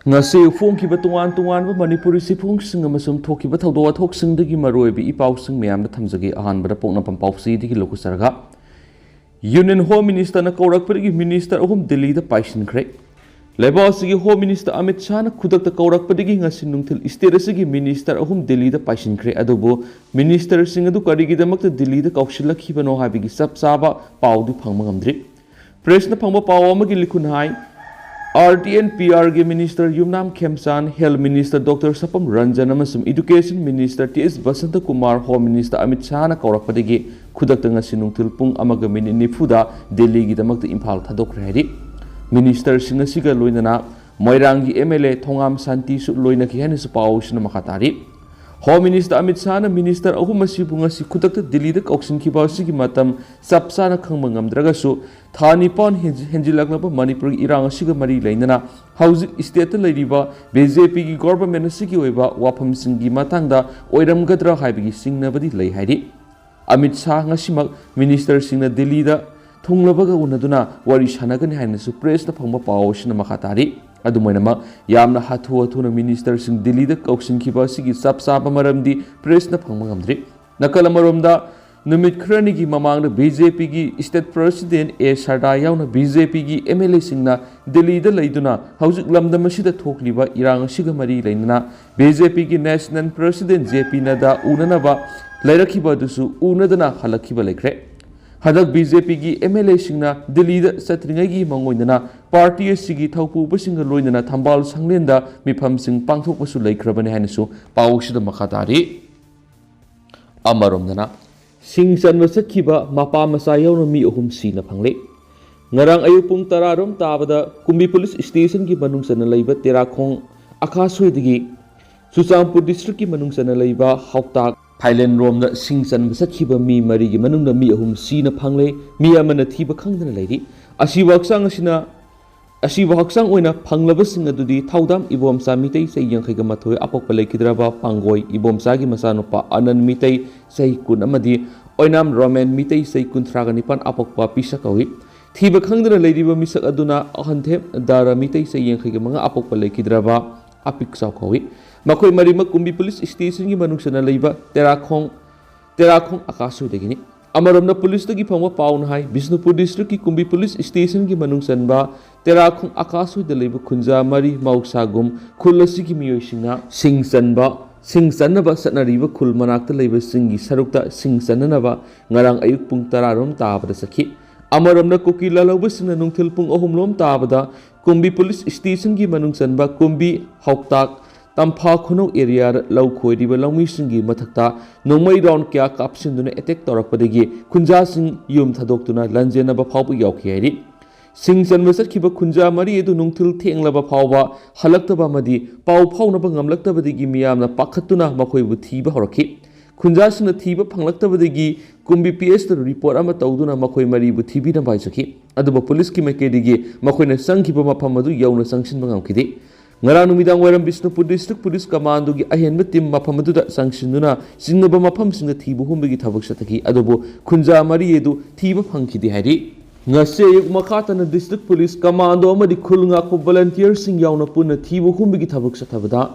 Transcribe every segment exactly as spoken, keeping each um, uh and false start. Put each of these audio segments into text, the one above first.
ꯉꯁꯤ ꯐꯣꯡꯈꯤꯕ ꯇꯣꯉꯥꯟ ꯇꯣꯉꯥꯟꯕ ꯃꯅꯤꯄꯨꯔꯤ ꯆꯦꯐꯣꯡꯁꯤꯡ ꯑꯃꯁꯨꯡ ꯊꯣꯛꯈꯤꯕ ꯊꯧꯗꯣꯛ ꯋꯥꯊꯣꯛꯁꯤꯡꯗꯒꯤ ꯃꯔꯨꯑꯣꯏꯕ ꯏ ꯄꯥꯎꯁꯤꯡ ꯃꯌꯥꯝꯗ ꯊꯝꯖꯒꯦ꯫ ꯑꯍꯥꯟꯕꯗ ꯄꯣꯛꯅꯐꯝ ꯄꯥꯎꯆꯦꯗꯒꯤ ꯂꯧꯈꯠꯆꯔꯒ, ꯌꯨꯅꯤꯌꯟ ꯍꯣꯝ ꯃꯤꯅꯤꯁꯇꯔꯅ ꯀꯧꯔꯛꯄꯗꯒꯤ ꯃꯤꯅꯤꯁꯇꯔ ꯑꯍꯨꯝ ꯗꯤꯜꯂꯤꯗ ꯄꯥꯏꯁꯤꯟꯈ꯭ꯔꯦ꯫ ꯂꯩꯕꯥꯛ ꯑꯁꯤꯒꯤ ꯍꯣꯝ ꯃꯤꯅꯤꯁꯇꯔ ꯑꯃꯤꯠ ꯁꯥꯍꯅ ꯈꯨꯗꯛꯇ ꯀꯧꯔꯛꯄꯗꯒꯤ ꯉꯁꯤ ꯅꯨꯡꯊꯤꯜ ꯁ꯭ꯇꯦꯠ ꯑꯁꯤꯒꯤ ꯃꯤꯅꯤꯁꯇꯔ ꯑꯍꯨꯝ ꯗꯤꯜꯂꯤꯗ ꯄꯥꯏꯁꯤꯟꯈ꯭ꯔꯦ꯫ ꯑꯗꯨꯕꯨ ꯃꯤꯅꯤꯁꯇꯔꯁꯤꯡ ꯑꯗꯨ ꯀꯔꯤꯒꯤꯗꯃꯛꯇ ꯗꯤꯜꯂꯤꯗ ꯀꯧꯁꯤꯜꯂꯛꯈꯤꯕꯅꯣ ꯍꯥꯏꯕꯒꯤ ꯆꯞ ꯆꯥꯕ ꯄꯥꯎꯗꯤ ꯐꯪꯕ ꯉꯝꯗ꯭ꯔꯤ꯫ ꯄ꯭ꯔꯦꯁꯅ ꯐꯪꯕ ꯄꯥꯎ ꯑꯃꯒꯤ ꯂꯤꯈꯨꯟ ꯍꯥꯏ, ꯑꯥꯔ ꯇꯤ ꯑꯦꯟ ꯄꯤ ꯑꯥꯔꯒꯤ minister Yumnam Khemchand, health minister doctor Sapam Ranjan ꯑꯃꯁꯨꯡ education minister T S Basanta Kumar home minister Amit ꯁꯥꯍꯅ ꯀꯧꯔꯛꯄꯗꯒꯤ ꯈꯨꯗꯛꯇ ꯉꯁꯤ ꯅꯨꯡꯊꯤꯜ ꯄꯨꯡ ꯑꯃꯒ ꯃꯤꯅꯤꯠ ꯅꯤꯐꯨꯗ ꯗꯤꯜꯂꯤꯒꯤꯗꯃꯛꯇ ꯏꯝꯐꯥꯜ ꯊꯥꯗꯣꯛꯈ꯭ꯔꯦ ꯍꯥꯏꯔꯤ꯫ ꯃꯤꯅꯤꯁꯇꯔꯁꯤꯡ ꯑꯁꯤꯒ ꯂꯣꯏꯅꯅ ꯃꯣꯏꯔꯥꯡꯒꯤ ꯑꯦꯝ ꯑꯦꯜ ꯑꯦ ꯊꯣꯉꯥꯝ ꯁꯥꯟꯇꯤꯁꯨ ꯂꯣꯏꯅꯈꯤ ꯍꯥꯏꯅꯁꯨ ꯄꯥꯎꯁꯤꯅ ꯃꯈꯥ ꯇꯥꯔꯤ꯫ ꯍꯣꯝ ꯃꯤꯅꯤꯁꯇꯔ ꯑꯃꯤꯠ ꯁꯥꯍꯅ ꯃꯤꯅꯤꯁꯇꯔ ꯑꯍꯨꯝ ꯑꯁꯤꯕꯨ ꯉꯁꯤ ꯈꯨꯗꯛꯇ ꯗꯤꯜꯂꯤꯗ ꯀꯧꯁꯤꯟꯈꯤꯕ ꯑꯁꯤꯒꯤ ꯃꯇꯝ ꯆꯞ ꯆꯥꯅ ꯈꯪꯕ ꯉꯝꯗ꯭ꯔꯒꯁꯨ, ꯊꯥ ꯅꯤꯄꯥꯟ ꯍꯦꯟꯖꯤ-, ꯍꯦꯟꯖꯤꯜꯂꯛꯂꯕ ꯃꯅꯤꯄꯨꯔꯒꯤ ꯏꯔꯥꯡ ꯑꯁꯤꯒ ꯃꯔꯤ ꯂꯩꯅꯅ ꯍꯧꯖꯤꯛ ꯁ꯭ꯇꯦꯠꯇ ꯂꯩꯔꯤꯕ ꯕꯤ ꯖꯦ ꯄꯤꯒꯤ ꯒꯣꯚꯔꯟꯃꯦꯟꯠ ꯑꯁꯤꯒꯤ ꯑꯣꯏꯕ ꯋꯥꯐꯝꯁꯤꯡꯒꯤ ꯃꯇꯥꯡꯗ ꯑꯣꯏꯔꯝꯒꯗ꯭ꯔꯥ ꯍꯥꯏꯕꯒꯤ ꯆꯤꯡꯅꯕꯗꯤ ꯂꯩ ꯍꯥꯏꯔꯤ꯫ ꯑꯃꯤꯠ ꯁꯥꯍ ꯉꯁꯤꯃꯛ ꯃꯤꯅꯤꯁꯇꯔꯁꯤꯡꯅ ꯗꯤꯜꯂꯤꯗ ꯊꯨꯡꯂꯕꯒ ꯎꯅꯗꯨꯅ ꯋꯥꯔꯤ ꯁꯥꯟꯅꯒꯅꯤ ꯍꯥꯏꯅꯁꯨ ꯄ꯭ꯔꯦꯁꯅ ꯐꯪꯕ ꯄꯥꯎ ꯑꯁꯤꯅ ꯃꯈꯥ ꯇꯥꯔꯤ꯫ ꯑꯗꯨꯝ ꯑꯣꯏꯅꯃꯛ, ꯌꯥꯝꯅ ꯍꯥꯊꯨ ꯍꯥꯊꯨꯅ ꯃꯤꯅꯤꯁꯇꯔꯁꯤꯡ ꯗꯤꯜꯂꯤꯗ ꯀꯧꯁꯤꯟꯈꯤꯕ ꯑꯁꯤꯒꯤ ꯆꯞ ꯆꯥꯕ ꯃꯔꯝꯗꯤ ꯄ꯭ꯔꯦꯁꯅ ꯐꯪꯕ ꯉꯝꯗ꯭ꯔꯤ꯫ ꯅꯥꯀꯜ ꯑꯃꯔꯣꯝꯗ, ꯅꯨꯃꯤꯠ ꯈꯔꯅꯤꯒꯤ ꯃꯃꯥꯡꯗ ꯕꯤ ꯖꯦ ꯄꯤꯒꯤ ꯁ꯭ꯇꯦꯠ ꯄ꯭ꯔꯁꯤꯗꯦꯟꯠ ꯑꯦ ꯁꯔꯗꯥ ꯌꯥꯎꯅ ꯕꯤ ꯖꯦ ꯄꯤꯒꯤ ꯑꯦꯝ ꯑꯦꯜ ꯑꯦꯁꯤꯡꯅ ꯗꯤꯜꯂꯤꯗ ꯂꯩꯗꯨꯅ ꯍꯧꯖꯤꯛ ꯂꯝꯗꯝ ꯑꯁꯤꯗ ꯊꯣꯛꯂꯤꯕ ꯏꯔꯥꯡ ꯑꯁꯤꯒ ꯃꯔꯤ ꯂꯩꯅꯅ ꯕꯤ ꯖꯦ ꯄꯤꯒꯤ ꯅꯦꯁꯅꯦꯜ ꯄ꯭ꯔꯁꯤꯗꯦꯟꯠ ꯖꯦ ꯄꯤ ꯅꯗ꯭ꯗꯥ ꯎꯅꯅꯕ ꯂꯩꯔꯛꯈꯤꯕ ꯑꯗꯨꯁꯨ ꯎꯅꯗꯅ ꯍꯜꯂꯛꯈꯤꯕ ꯂꯩꯈ꯭ꯔꯦ꯫ ꯍꯟꯗꯛ ꯕꯤ ꯖꯦ ꯄꯤꯒꯤ ꯑꯦꯝ ꯑꯦꯜ ꯑꯦꯁꯤꯡꯅ ꯗꯤꯜꯂꯤꯗ ꯆꯠꯇ꯭ꯔꯤꯉꯩꯒꯤ ꯃꯥꯡꯑꯣꯏꯅꯅ ꯄꯥꯔꯇꯤ ꯑꯁꯤꯒꯤ ꯊꯧꯄꯨꯕꯁꯤꯡꯒ ꯂꯣꯏꯅꯅ ꯊꯝꯕꯥꯜ ꯁꯪꯂꯦꯟꯗ ꯃꯤꯐꯝꯁꯤꯡ ꯄꯥꯡꯊꯣꯛꯄꯁꯨ ꯂꯩꯈ꯭ꯔꯕꯅꯤ ꯍꯥꯏꯅꯁꯨ ꯄꯥꯎꯁꯤꯗ ꯃꯈꯥ ꯇꯥꯔꯤ꯫ ꯑꯃꯔꯣꯝꯗꯅ, ꯁꯤꯡ ꯆꯟꯕ ꯆꯠꯈꯤꯕ ꯃꯄꯥ ꯃꯆꯥ ꯌꯥꯎꯅ ꯃꯤ ꯑꯍꯨꯝ ꯁꯤꯅ ꯐꯪꯂꯦ꯫ ꯉꯔꯥꯡ ꯑꯌꯨꯛ ꯄꯨꯡ ꯇꯔꯥ ꯔꯣꯝ ꯇꯥꯕꯗ ꯀꯨꯝꯕꯤ ꯄꯨꯂꯤꯁ ꯁ꯭ꯇꯦꯁꯟꯒꯤ ꯃꯅꯨꯡ ꯆꯟꯅ ꯂꯩꯕ ꯇꯦꯔꯥꯈꯣꯡ ꯑꯈꯥꯁꯣꯏꯗꯒꯤ ꯆꯨꯔꯆꯥꯟꯄꯨꯔ ꯗꯤꯁꯇ꯭ꯔꯤꯛꯀꯤ ꯃꯅꯨꯡ ꯆꯟꯅ ꯂꯩꯕ ꯍꯥꯎꯇꯥꯛ ꯐꯥꯏꯂꯦꯟ ꯔꯣꯝꯗ ꯁꯤꯡ ꯆꯟꯕ ꯆꯠꯈꯤꯕ ꯃꯤ ꯃꯔꯤꯒꯤ ꯃꯅꯨꯡꯗ ꯃꯤ ꯑꯍꯨꯝ ꯁꯤꯅ ꯐꯪꯂꯦ, ꯃꯤ ꯑꯃꯅ ꯊꯤꯕ ꯈꯪꯗꯅ ꯂꯩꯔꯤ꯫ ꯑꯁꯤꯕ ꯍꯛꯆꯥꯡ ꯑꯁꯤꯅ, ꯑꯁꯤꯕ ꯍꯛꯆꯥꯡ ꯑꯣꯏꯅ ꯐꯪꯂꯕꯁꯤꯡ ꯑꯗꯨꯗꯤ ꯊꯧꯗꯥꯝ ꯏꯕꯣꯝꯆꯥ ꯃꯤꯇꯩ ꯆꯍꯤ ꯌꯥꯡꯈꯩꯒ ꯃꯥꯊꯣꯏ, ꯑꯄꯣꯛꯄ ꯂꯩꯈꯤꯗ꯭ꯔꯕ ꯄꯥꯡꯒꯣꯏ ꯏꯕꯣꯝꯆꯥꯒꯤ ꯃꯆꯥꯅꯨꯄꯥ ꯑꯅꯟ ꯃꯤꯇꯩ ꯆꯍꯤ ꯀꯨꯟ ꯑꯃꯗꯤ ꯑꯣꯏꯅꯥꯝ ꯔꯣꯃꯦꯟ ꯃꯤꯇꯩ ꯆꯍꯤ ꯀꯨꯟꯊ꯭ꯔꯥꯒ ꯅꯤꯄꯥꯟ, ꯑꯄꯣꯛꯄ ꯄꯤꯁꯛ ꯀꯧꯏ꯫ ꯊꯤꯕ ꯈꯪꯗꯅ ꯂꯩꯔꯤꯕ ꯃꯤꯁꯛ ꯑꯗꯨꯅ ꯑꯍꯟꯊꯦꯝ ꯗꯥꯔꯥ ꯃꯤꯇꯩ ꯆꯍꯤ ꯌꯥꯡꯈꯩꯒ ꯃꯉꯥ, ꯑꯄꯣꯛꯄ ꯂꯩꯈꯤꯗ꯭ꯔꯕ ꯑꯄꯤꯛꯆꯥꯎ ꯀꯧꯏ꯫ ꯃꯈꯣꯏ ꯃꯔꯤꯃꯛ ꯀꯨꯝꯕꯤ ꯄꯨꯂꯤꯁ ꯁ꯭ꯇꯦꯁꯟꯒꯤ ꯃꯅꯨꯡ ꯆꯟꯅ ꯂꯩꯕ ꯇꯦꯔꯥꯈꯣꯡ, ꯇꯦꯔꯥꯈꯣꯡ ꯑꯀꯥꯁꯣꯏꯗꯒꯤꯅꯤ꯫ ꯑꯃꯔꯣꯝꯗ ꯄꯨꯂꯤꯁꯇꯒꯤ ꯐꯪꯕ ꯄꯥꯎꯅ ꯍꯥꯏ, ꯕꯤꯁꯅꯨꯄꯨꯔ ꯗꯤꯁꯇ꯭ꯔꯤꯛꯀꯤ ꯀꯨꯝꯕꯤ ꯄꯨꯂꯤꯁ ꯁ꯭ꯇꯦꯁꯟꯒꯤ ꯃꯅꯨꯡ ꯆꯟꯕ ꯇꯦꯔꯥꯈꯣꯡ ꯑꯀꯥꯁꯣꯏꯗ ꯂꯩꯕ ꯈꯨꯟꯖꯥ ꯃꯔꯤ ꯃꯍꯧꯁꯥꯒꯨꯝ ꯈꯨꯜ ꯑꯁꯤꯒꯤ ꯃꯤꯑꯣꯏꯁꯤꯡꯅ ꯁꯤꯡ ꯆꯟꯕ, ꯁꯤꯡ ꯆꯟꯅꯕ ꯆꯠꯅꯔꯤꯕ ꯈꯨꯜ ꯃꯅꯥꯛꯇ ꯂꯩꯕꯁꯤꯡꯒꯤ ꯁꯔꯨꯛꯇ ꯁꯤꯡ ꯆꯟꯅꯅꯕ ꯉꯔꯥꯡ ꯑꯌꯨꯛ ꯄꯨꯡ ꯇꯔꯥ ꯔꯣꯝ ꯇꯥꯕꯗ ꯆꯠꯈꯤ꯫ ꯑꯃꯔꯣꯝꯗ ꯀꯨꯀꯤ ꯂꯥꯜꯍꯧꯕꯁꯤꯡꯅ ꯅꯨꯡꯊꯤꯜ ꯄꯨꯡ ꯑꯍꯨꯝ ꯂꯣꯝ ꯇꯥꯕꯗ ꯀꯨꯝꯕꯤ ꯄꯨꯂꯤꯁ ꯁ꯭ꯇꯦꯁꯟꯒꯤ ꯃꯅꯨꯡ ꯆꯟꯕ ꯀꯨꯝꯕꯤ, ꯍꯥꯎꯇꯥꯛ, ꯇꯝꯐꯥ ꯈꯨꯅꯧ ꯑꯦꯔꯤꯌꯥꯗ ꯂꯧ ꯈꯣꯏꯔꯤꯕ ꯂꯧꯃꯤꯁꯤꯡꯒꯤ ꯃꯊꯛꯇ ꯅꯣꯡꯃꯩ ꯔꯥꯎꯟ ꯀꯌꯥ ꯀꯥꯞꯁꯤꯟꯗꯨꯅ ꯑꯦꯇꯦꯛ ꯇꯧꯔꯛꯄꯗꯒꯤ ꯈꯨꯟꯖꯥꯁꯤꯡ ꯌꯨꯝ ꯊꯥꯗꯣꯛꯇꯨꯅ ꯂꯥꯟꯖꯦꯟꯅꯕ ꯐꯥꯎꯕ ꯌꯥꯎꯈꯤ ꯍꯥꯏꯔꯤ꯫ ꯁꯤꯡ ꯆꯟꯕ ꯆꯠꯈꯤꯕ ꯈꯨꯟꯖꯥ ꯃꯔꯤ ꯑꯗꯨ ꯅꯨꯡꯊꯤꯜ ꯊꯦꯡꯂꯕ ꯐꯥꯎꯕ ꯍꯜꯂꯛꯇꯕ ꯑꯃꯗꯤ ꯄꯥꯎ ꯐꯥꯎꯅꯕ ꯉꯝꯂꯛꯇꯕꯗꯒꯤ ꯃꯤꯌꯥꯝꯅ ꯄꯥꯈꯠꯇꯨꯅ ꯃꯈꯣꯏꯕꯨ ꯊꯤꯕ ꯍꯧꯔꯛꯈꯤ꯫ ꯈꯨꯟꯖꯥꯁꯤꯡꯅ ꯊꯤꯕ ꯐꯪꯂꯛꯇꯕꯗꯒꯤ ꯀꯨꯝꯕꯤ ꯄꯤ ꯑꯦꯁꯇ ꯔꯤꯄꯣꯔꯠ ꯑꯃ ꯇꯧꯗꯨꯅ ꯃꯈꯣꯏ ꯃꯔꯤꯕꯨ ꯊꯤꯕꯤꯅꯕ ꯍꯥꯏꯖꯈꯤ꯫ ꯑꯗꯨꯕꯨ ꯄꯨꯂꯤꯁꯀꯤ ꯃꯥꯏꯀꯩꯗꯒꯤ ꯃꯈꯣꯏꯅ ꯆꯪꯈꯤꯕ ꯃꯐꯝ ꯑꯗꯨ ꯌꯧꯅ ꯆꯪꯁꯤꯟꯕ ꯉꯝꯈꯤꯗꯦ꯫ ꯉꯔꯥꯡ ꯅꯨꯃꯤꯗꯥꯡ ꯋꯥꯏꯔꯝ ꯕꯤꯁꯅꯨꯄꯨꯔ ꯗꯤꯁꯇ꯭ꯔꯤꯛ ꯄꯨꯂꯤꯁ ꯀꯃꯥꯟꯗꯣꯒꯤ ꯑꯍꯦꯟꯕ ꯇꯤꯝ ꯃꯐꯝ ꯑꯗꯨꯗ ꯆꯪꯁꯤꯟꯗꯨꯅ ꯆꯤꯡꯅꯕ ꯃꯐꯝꯁꯤꯡꯗ ꯊꯤꯕ ꯍꯨꯝꯕꯒꯤ ꯊꯕꯛ ꯆꯠꯊꯈꯤ꯫ ꯑꯗꯨꯕꯨ ꯈꯨꯟꯖꯥ ꯃꯔꯤ ꯑꯗꯨ ꯊꯤꯕ ꯐꯪꯈꯤꯗꯦ ꯍꯥꯏꯔꯤ꯫ ꯉꯁꯤ ꯑꯌꯨꯛ ꯃꯈꯥ ꯇꯥꯅ ꯗꯤꯁꯇ꯭ꯔꯤꯛ ꯄꯨꯂꯤꯁ ꯀꯃꯥꯟꯗꯣ ꯑꯃꯗꯤ ꯈꯨꯜ ꯉꯥꯛꯄ ꯚꯣꯂꯟꯇꯤꯌꯔꯁꯤꯡ ꯌꯥꯎꯅ ꯄꯨꯟꯅ ꯊꯤꯕ ꯍꯨꯝꯕꯒꯤ ꯊꯕꯛ ꯆꯠꯊꯕꯗ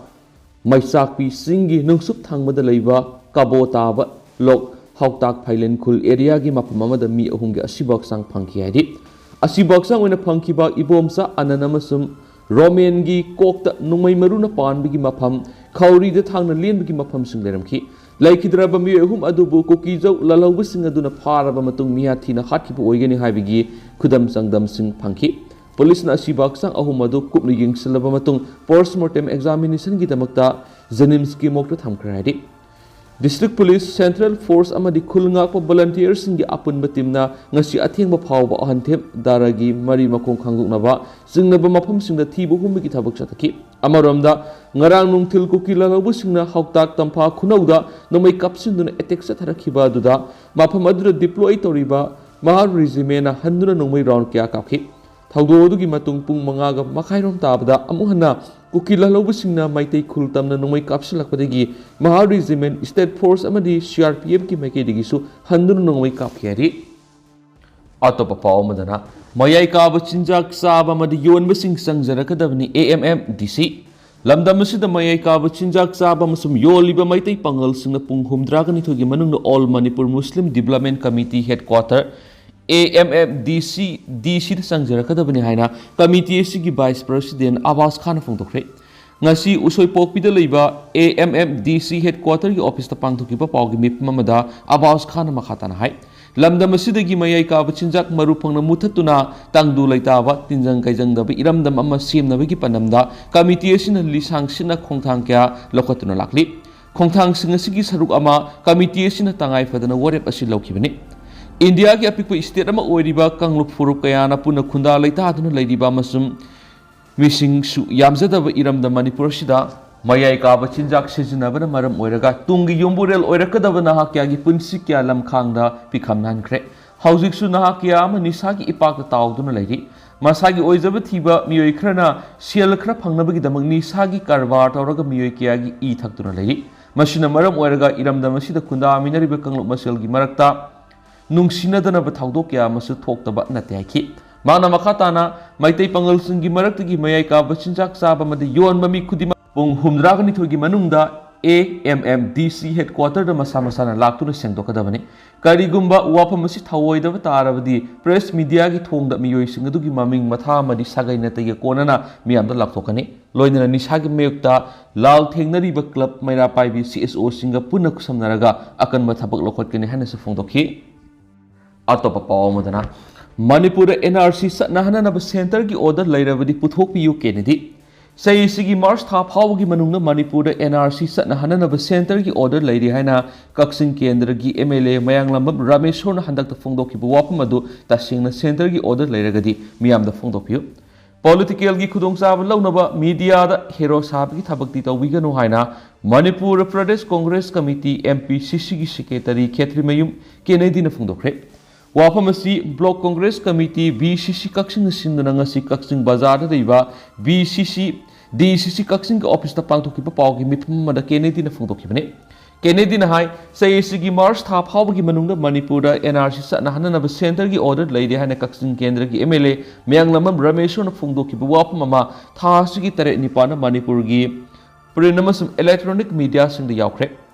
ꯃꯩꯆꯥꯛꯄꯤ ꯆꯤꯡꯒꯤ ꯅꯨꯡꯁꯨꯞ ꯊꯪꯕꯗ ꯂꯩꯕ ꯀꯕꯣ ꯇꯥꯕ ꯂꯣꯛ ꯍꯥꯎꯇꯥꯛ ꯐꯥꯏꯂꯦꯟ ꯈꯨꯜ ꯑꯦꯔꯤꯌꯥꯒꯤ ꯃꯐꯝ ꯑꯃꯗ ꯃꯤ ꯑꯍꯨꯝꯒꯤ ꯑꯁꯤꯕ ꯍꯛꯆꯥꯡ ꯐꯪꯈꯤ ꯍꯥꯏꯔꯤ꯫ ꯑꯁꯤꯕ ꯍꯛꯆꯥꯡ ꯑꯣꯏꯅ ꯐꯪꯈꯤꯕ ꯏꯕꯣꯝꯆꯥ ꯑꯅꯟ ꯑꯃꯁꯨꯡ ꯔꯣꯃꯦꯟꯒꯤ ꯀꯣꯛꯇ ꯅꯣꯡꯃꯩ ꯃꯔꯨꯅ ꯄꯥꯟꯕꯒꯤ ꯃꯐꯝ, ꯈꯧꯔꯤꯗ ꯊꯥꯡꯅ ꯂꯦꯟꯕꯒꯤ ꯃꯐꯝꯁꯤꯡ ꯂꯩꯔꯝꯈꯤ꯫ ꯂꯩꯈꯤꯗ꯭ꯔꯕ ꯃꯤꯑꯣꯏ ꯑꯍꯨꯝ ꯑꯗꯨꯕꯨ ꯀꯨꯀꯤꯖꯧ ꯂꯥꯜꯍꯧꯕꯁꯤꯡ ꯑꯗꯨꯅ ꯐꯥꯔꯕ ꯃꯇꯨꯡ ꯃꯤꯌꯥ ꯊꯤꯅ ꯍꯥꯠꯈꯤꯕ ꯑꯣꯏꯒꯅꯤ ꯍꯥꯏꯕꯒꯤ ꯈꯨꯗꯝ ꯆꯥꯡꯗꯝꯁꯤꯡ ꯐꯪꯈꯤ꯫ ꯄꯨꯂꯤꯁꯅ ꯑꯁꯤꯕ ꯍꯛꯆꯥꯡ ꯑꯍꯨꯝ ꯑꯗꯨ ꯀꯨꯞꯅ ꯌꯦꯡꯁꯤꯜꯂꯕ ꯃꯇꯨꯡ ꯄꯣꯁꯃꯣꯔꯇꯦꯝ ꯑꯦꯛꯖꯥꯃꯤꯅꯦꯁꯟꯒꯤꯗꯃꯛꯇ ꯖꯦꯅꯤꯝꯁꯀꯤ ꯃꯣꯔꯒꯇ ꯊꯝꯈ꯭ꯔꯦ ꯍꯥꯏꯔꯤ꯫ ꯗꯤꯁꯇ꯭ꯔꯤꯛ ꯄꯨꯂꯤꯁ, ꯁꯦꯟꯇ꯭ꯔꯦꯜ ꯐꯣꯔꯁ ꯑꯃꯗꯤ ꯈꯨꯜ ꯉꯥꯛꯄ ꯚꯣꯂꯟꯇꯤꯌꯔꯁꯤꯡꯒꯤ ꯑꯄꯨꯟꯕ ꯇꯤꯝꯅ ꯉꯁꯤ ꯑꯊꯦꯡꯕ ꯐꯥꯎꯕ ꯑꯍꯟꯊꯦꯝ ꯗꯥꯔꯥꯒꯤ ꯃꯔꯤ ꯃꯈꯣꯡ ꯈꯪꯗꯣꯛꯅꯕ ꯆꯤꯡꯅꯕ ꯃꯐꯝꯁꯤꯡꯗ ꯊꯤꯕ ꯍꯨꯝꯕꯒꯤ ꯊꯕꯛ ꯆꯠꯊꯈꯤ꯫ ꯑꯃꯔꯣꯝꯗ, ꯉꯔꯥꯡ ꯅꯨꯡꯊꯤꯜ ꯀꯨꯀꯤ ꯂꯥꯜꯍꯧꯕꯁꯤꯡꯅ ꯍꯥꯎꯇꯥꯛ ꯇꯝꯐꯥ ꯈꯨꯅꯧꯗ ꯅꯣꯡꯃꯩ ꯀꯥꯞꯁꯤꯟꯗꯨꯅ ꯑꯦꯇꯦꯛ ꯆꯠꯊꯔꯛꯈꯤꯕ ꯑꯗꯨꯗ ꯃꯐꯝ ꯑꯗꯨꯗ ꯗꯤꯄ꯭ꯂꯣꯏ ꯇꯧꯔꯤꯕ ꯃꯍꯥꯔ ꯔꯦꯖꯤꯃꯦꯟꯅ ꯍꯟꯗꯨꯅ ꯅꯣꯡꯃꯩ ꯔꯥꯎꯟ ꯀꯌꯥ ꯀꯥꯞꯈꯤ꯫ ꯊꯧꯗꯣꯛ ꯑꯗꯨꯒꯤ ꯃꯇꯨꯡ ꯄꯨꯡ ꯃꯉꯥꯒ ꯃꯈꯥꯏꯔꯣꯝ ꯇꯥꯕꯗ ꯑꯃꯨꯛ ꯍꯟꯅ ꯀꯨꯀꯤ ꯂꯥꯜꯍꯧꯕꯁꯤꯡꯅ ꯃꯩꯇꯩ ꯈꯨꯜ ꯇꯝꯅ ꯅꯣꯡꯃꯩ ꯀꯥꯞꯁꯤꯜꯂꯛꯄꯗꯒꯤ ꯃꯍꯥ ꯔꯦꯖꯤꯃꯦꯟ, ꯁ꯭ꯇꯦꯠ ꯐꯣꯔꯁ ꯑꯃꯗꯤ ꯁꯤ ꯑꯥꯔ ꯄꯤ ꯑꯦꯐꯀꯤ ꯃꯥꯏꯀꯩꯗꯒꯤꯁꯨ ꯍꯟꯗꯨꯅ ꯅꯣꯡꯃꯩ ꯀꯥꯞꯈꯤ ꯍꯥꯏꯔꯤ꯫ ꯑꯇꯣꯞꯄ ꯄꯥꯎ ꯑꯃꯗꯅ, ꯃꯌꯥꯏ ꯀꯥꯕ ꯆꯤꯟꯖꯥꯛ ꯆꯥꯕ ꯑꯃꯗꯤ ꯌꯣꯟꯕꯁꯤꯡ ꯆꯪꯖꯔꯛꯀꯗꯕꯅꯤ, ꯑꯦ ꯑꯦꯝ ꯑꯦꯝ ꯗꯤ ꯁꯤ꯫ ꯂꯝꯗꯝ ꯑꯁꯤꯗ ꯃꯌꯥꯏ ꯀꯥꯕ ꯆꯤꯟꯖꯥꯛ ꯆꯥꯕ ꯑꯃꯁꯨꯡ ꯌꯣꯜꯂꯤꯕ ꯃꯩꯇꯩ ꯄꯥꯉꯜꯁꯤꯡꯅ ꯄꯨꯡ ꯍꯨꯝꯗ꯭ꯔꯥꯒ ꯅꯤꯊꯣꯏꯒꯤ ꯃꯅꯨꯡꯗ All Manipur Muslim Development Committee Headquarter, A M M D ꯁꯤ, ꯗꯤ ꯁꯤꯗ ꯆꯪꯖꯔꯛꯀꯗꯕꯅꯤ ꯍꯥꯏꯅ ꯀꯃꯤꯇꯤ ꯑꯁꯤꯒꯤ Vice President ꯑꯕꯥꯁ ꯈꯥꯟꯅ ꯐꯣꯡꯗꯣꯛꯈ꯭ꯔꯦ꯫ ꯉꯁꯤ ꯎꯁꯣꯏꯄꯣꯛꯄꯤꯗ ꯂꯩꯕ ꯑꯦ ꯑꯦꯝ ꯑꯦꯝ ꯗꯤ ꯁꯤ headquarterꯒꯤ officeꯇ ꯄꯥꯡꯊꯣꯛꯈꯤꯕ ꯄꯥꯎꯒꯤ ꯃꯤꯐꯝ ꯑꯃꯗ ꯑꯕꯥꯁ ꯈꯥꯟꯅ ꯃꯈꯥ ꯇꯥꯅ ꯍꯥꯏ, ꯂꯝꯗꯝ ꯑꯁꯤꯗꯒꯤ ꯃꯌꯥꯏ ꯀꯥꯕ ꯆꯤꯟꯖꯥꯛ ꯃꯔꯨ ꯐꯪꯅ ꯃꯨꯊꯠꯇꯨꯅ ꯇꯪꯗꯨ ꯂꯩꯇꯥꯕ, ꯇꯤꯟꯖꯪ ꯀꯩꯖꯪꯗꯕ ꯏꯔꯝꯗꯝ ꯑꯃ ꯁꯦꯝꯅꯕꯒꯤ ꯄꯥꯟꯗꯝꯗ ꯀꯃꯤꯇꯤ ꯑꯁꯤꯅ ꯂꯤꯁꯥꯡ ꯁꯤꯠꯅ ꯈꯣꯡꯊꯥꯡ ꯀꯌꯥ ꯂꯧꯈꯠꯇꯨꯅ ꯂꯥꯛꯂꯤ꯫ ꯈꯣꯡꯊꯥꯡꯁꯤꯡ ꯑꯁꯤꯒꯤ ꯁꯔꯨꯛ ꯑꯃ ꯀꯃꯤꯇꯤ ꯑꯁꯤꯅ ꯇꯉꯥꯏ ꯐꯗꯅ ꯋꯥꯔꯦꯞ ꯑꯁꯤ ꯂꯧꯈꯤꯕꯅꯤ꯫ ꯏꯟꯗꯤꯌꯥꯒꯤ ꯑꯄꯤꯛꯄ state ꯑꯃ ꯑꯣꯏꯔꯤꯕ ꯀꯥꯡꯂꯨꯞ ꯐꯨꯔꯨꯞ ꯀꯌꯥꯅ ꯄꯨꯟꯅ ꯈꯨꯟꯗꯥ ꯂꯩꯇꯥꯗꯨꯅ ꯂꯩꯔꯤꯕ ꯑꯃꯁꯨꯡ ꯃꯤꯁꯤꯡꯁꯨ ꯌꯥꯝꯖꯗꯕ ꯏꯔꯝꯗꯝ ꯃꯅꯤꯄꯨꯔ ꯑꯁꯤꯗ ꯃꯌꯥꯏ ꯀꯥꯕ ꯆꯤꯟꯖꯥꯛ ꯁꯤꯖꯤꯟꯅꯕꯅ ꯃꯔꯝ ꯑꯣꯏꯔꯒ ꯇꯨꯡꯒꯤ ꯌꯨꯝꯕꯨꯔꯦꯜ ꯑꯣꯏꯔꯛꯀꯗꯕ ꯅꯍꯥ ꯀꯌꯥꯒꯤ ꯄꯨꯟꯁꯤ ꯀꯌꯥ ꯂꯝꯈꯥꯡꯗ ꯄꯤꯈꯝꯅꯍꯟꯈ꯭ꯔꯦ꯫ ꯍꯧꯖꯤꯛꯁꯨ ꯅꯍꯥ ꯀꯌꯥ ꯑꯃ ꯅꯤꯁꯥꯒꯤ ꯏꯄꯥꯛꯇ ꯇꯥꯎꯗꯨꯅ ꯂꯩꯔꯤ꯫ ꯃꯁꯥꯒꯤ ꯑꯣꯏꯖꯕ ꯊꯤꯕ ꯃꯤꯑꯣꯏ ꯈꯔꯅ ꯁꯦꯜ ꯈꯔ ꯐꯪꯅꯕꯒꯤꯗꯃꯛ ꯅꯤꯁꯥꯒꯤ ꯀꯔꯕꯥꯔ ꯇꯧꯔꯒ ꯃꯤꯑꯣꯏ ꯀꯌꯥꯒꯤ ꯏ ꯊꯛꯇꯨꯅ ꯂꯩꯔꯤ꯫ ꯃꯁꯤꯅ ꯃꯔꯝ ꯑꯣꯏꯔꯒ ꯏꯔꯝꯗꯝ ꯑꯁꯤꯗ ꯈꯨꯟꯗꯥꯃꯤꯟꯅꯔꯤꯕ ꯀꯥꯡꯂꯨꯞ ꯃꯁꯦꯜꯒꯤ ꯃꯔꯛꯇ ꯅꯨꯡꯁꯤꯅꯗꯅꯕ ꯊꯧꯗꯣꯛ ꯀꯌꯥ ꯑꯃꯁꯨ ꯊꯣꯛꯇꯕ ꯅꯠꯇꯦ ꯍꯥꯏꯈꯤ꯫ ꯃꯍꯥꯛꯅ ꯃꯈꯥ ꯇꯥꯅ ꯃꯩꯇꯩ ꯄꯥꯉꯜꯁꯤꯡꯒꯤ ꯃꯔꯛꯇꯒꯤ ꯃꯌꯥꯏ ꯀꯥꯕ ꯆꯤꯟꯖꯥꯛ ꯆꯥꯕ ꯑꯃꯗꯤ ꯌꯣꯟꯕ ꯃꯤ ꯈꯨꯗꯤꯡꯃꯛ ꯄꯨꯡ ꯍꯨꯝꯗ꯭ꯔꯥꯒ ꯅꯤꯊꯣꯏꯒꯤ ꯃꯅꯨꯡꯗ ꯑꯦ ꯑꯦꯝ ꯑꯦꯝ ꯗꯤ ꯁꯤ headquarterꯗ ꯃꯁꯥ ꯃꯁꯥꯅ ꯂꯥꯛꯇꯨꯅ ꯁꯦꯡꯗꯣꯛꯀꯗꯕꯅꯤ꯫ ꯀꯔꯤꯒꯨꯝꯕ ꯋꯥꯐꯝ ꯑꯁꯤ ꯊꯧꯑꯣꯏꯗꯕ ꯇꯥꯔꯕꯗꯤ press mediaꯒꯤ ꯊꯣꯡꯗ ꯃꯤꯑꯣꯏꯁꯤꯡ ꯑꯗꯨꯒꯤ ꯃꯃꯤꯡ, ꯃꯊꯥ ꯑꯃꯗꯤ ꯁꯥꯒꯩ ꯅꯥꯇꯩꯒ ꯀꯣꯟꯅꯅ ꯃꯤꯌꯥꯝꯗ ꯂꯥꯎꯊꯣꯛꯀꯅꯤ꯫ ꯂꯣꯏꯅꯅ ꯅꯤꯁꯥꯒꯤ ꯃꯥꯌꯣꯛꯇ ꯂꯥꯜ ꯊꯦꯡꯅꯔꯤꯕ ꯀ꯭ꯂꯕ ꯃꯩꯔꯥ ꯄꯥꯏꯕꯤ ꯁꯤ ꯑꯦꯁ ꯑꯣꯁꯤꯡꯒ ꯄꯨꯟꯅ ꯈꯨꯠꯁꯝꯅꯔꯒ ꯑꯀꯟꯕ ꯊꯕꯛ ꯂꯧꯈꯠꯀꯅꯤ ꯍꯥꯏꯅꯁꯨ ꯐꯣꯡꯗꯣꯛꯈꯤ꯫ ꯑꯇꯣꯞꯄ ꯄꯥꯎ ꯑꯃꯗꯅ, ꯃꯅꯤꯄꯨꯔꯗ ꯑꯦꯟ ꯑꯥꯔ ꯁꯤ ꯆꯠꯅꯍꯟꯅꯅꯕ centreꯒꯤ order ꯂꯩꯔꯕꯗꯤ ꯄꯨꯊꯣꯛꯄꯤꯌꯨ, ꯀꯦꯅꯦꯗꯤ꯫ ꯆꯍꯤꯁꯤꯒꯤ ꯃꯥꯔꯆ ꯊꯥ ꯐꯥꯎꯕꯒꯤ ꯃꯅꯨꯡꯗ ꯃꯅꯤꯄꯨꯔꯗ ꯑꯦꯟ ꯑꯥꯔ ꯁꯤ ꯆꯠꯅꯍꯟꯅꯅꯕ centreꯒꯤ order ꯂꯩꯔꯤ ꯍꯥꯏꯅ ꯀꯛꯆꯤꯡ ꯀꯦꯟꯗ꯭ꯔꯒꯤ ꯑꯦꯝ ꯑꯦꯜ ꯑꯦ ꯃꯌꯥꯡꯂꯥꯝꯕꯝ ꯔꯥꯃꯦꯁꯣꯔꯅ ꯍꯟꯗꯛꯇ ꯐꯣꯡꯗꯣꯛꯈꯤꯕ ꯋꯥꯐꯝ ꯑꯗꯨ ꯇꯁꯦꯡꯅ centreꯒꯤ order ꯂꯩꯔꯒꯗꯤ ꯃꯤꯌꯥꯝꯗ ꯐꯣꯡꯗꯣꯛꯄꯤꯌꯨ꯫ Politicalꯒꯤ ꯈꯨꯗꯣꯡꯆꯥꯕ ꯂꯧꯅꯕ mediaꯗ hero ꯁꯥꯕꯒꯤ ꯊꯕꯛꯇꯤ ꯇꯧꯕꯤꯒꯅꯨ ꯍꯥꯏꯅ Manipur Pradesh Congress committee, M P ꯁꯤ ꯁꯤꯒꯤ secretary ꯈꯦꯇ꯭ꯔꯤꯃꯌꯨꯝ ꯀꯦꯅꯦꯗꯤꯅ ꯐꯣꯡꯗꯣꯛꯈ꯭ꯔꯦ꯫ ꯋꯥꯐꯝ ꯑꯁꯤ Block Congress Committee, B C ꯁꯤ ꯀꯛꯆꯤꯡꯅ ꯁꯤꯟꯗꯨꯅ ꯉꯁꯤ ꯀꯛꯆꯤꯡ ꯕꯖꯥꯔꯗ ꯂꯩꯕ ꯕꯤ ꯁꯤ ꯁꯤ, ꯗꯤ ꯁꯤ ꯁꯤ ꯀꯛꯆꯤꯡꯒꯤ officeꯇ ꯄꯥꯡꯊꯣꯛꯈꯤꯕ ꯄꯥꯎꯒꯤ ꯃꯤꯐꯝ ꯑꯃꯗ ꯀꯦꯅꯦꯗꯤꯅ ꯐꯣꯡꯗꯣꯛꯈꯤꯕꯅꯤ꯫ ꯀꯦꯅꯦꯗꯤꯅ ꯍꯥꯏ, ꯆꯍꯤ ꯑꯁꯤꯒꯤ ꯃꯥꯔꯆ ꯊꯥ ꯐꯥꯎꯕꯒꯤ ꯃꯅꯨꯡꯗ ꯃꯅꯤꯄꯨꯔꯗ ꯑꯦꯟ ꯑꯥꯔ ꯁꯤ ꯆꯠꯅꯍꯟꯅꯅꯕ ꯁꯦꯟꯇꯔꯒꯤ ꯑꯣꯔꯗꯔ ꯂꯩꯔꯦ ꯍꯥꯏꯅ ꯀꯛꯆꯤꯡ ꯀꯦꯟꯗ꯭ꯔꯒꯤ ꯑꯦꯝ ꯑꯦꯜ ꯑꯦ ꯃꯌꯥꯡꯂꯝꯕꯝ ꯔꯃꯦꯁꯣꯔꯅ ꯐꯣꯡꯗꯣꯛꯈꯤꯕ ꯋꯥꯐꯝ ꯑꯃ ꯊꯥ ꯑꯁꯤꯒꯤ ꯇꯔꯦꯠ ꯅꯤꯄꯥꯟꯗ ꯃꯅꯤꯄꯨꯔꯒꯤ ꯄ꯭ꯔꯤꯟ ꯑꯃꯁꯨꯡ ꯏꯂꯦꯛꯇ꯭ꯔꯣꯅꯤꯛ ꯃꯤꯗꯤꯌꯥꯁꯤꯡꯗ ꯌꯥꯎꯈ꯭ꯔꯦ꯫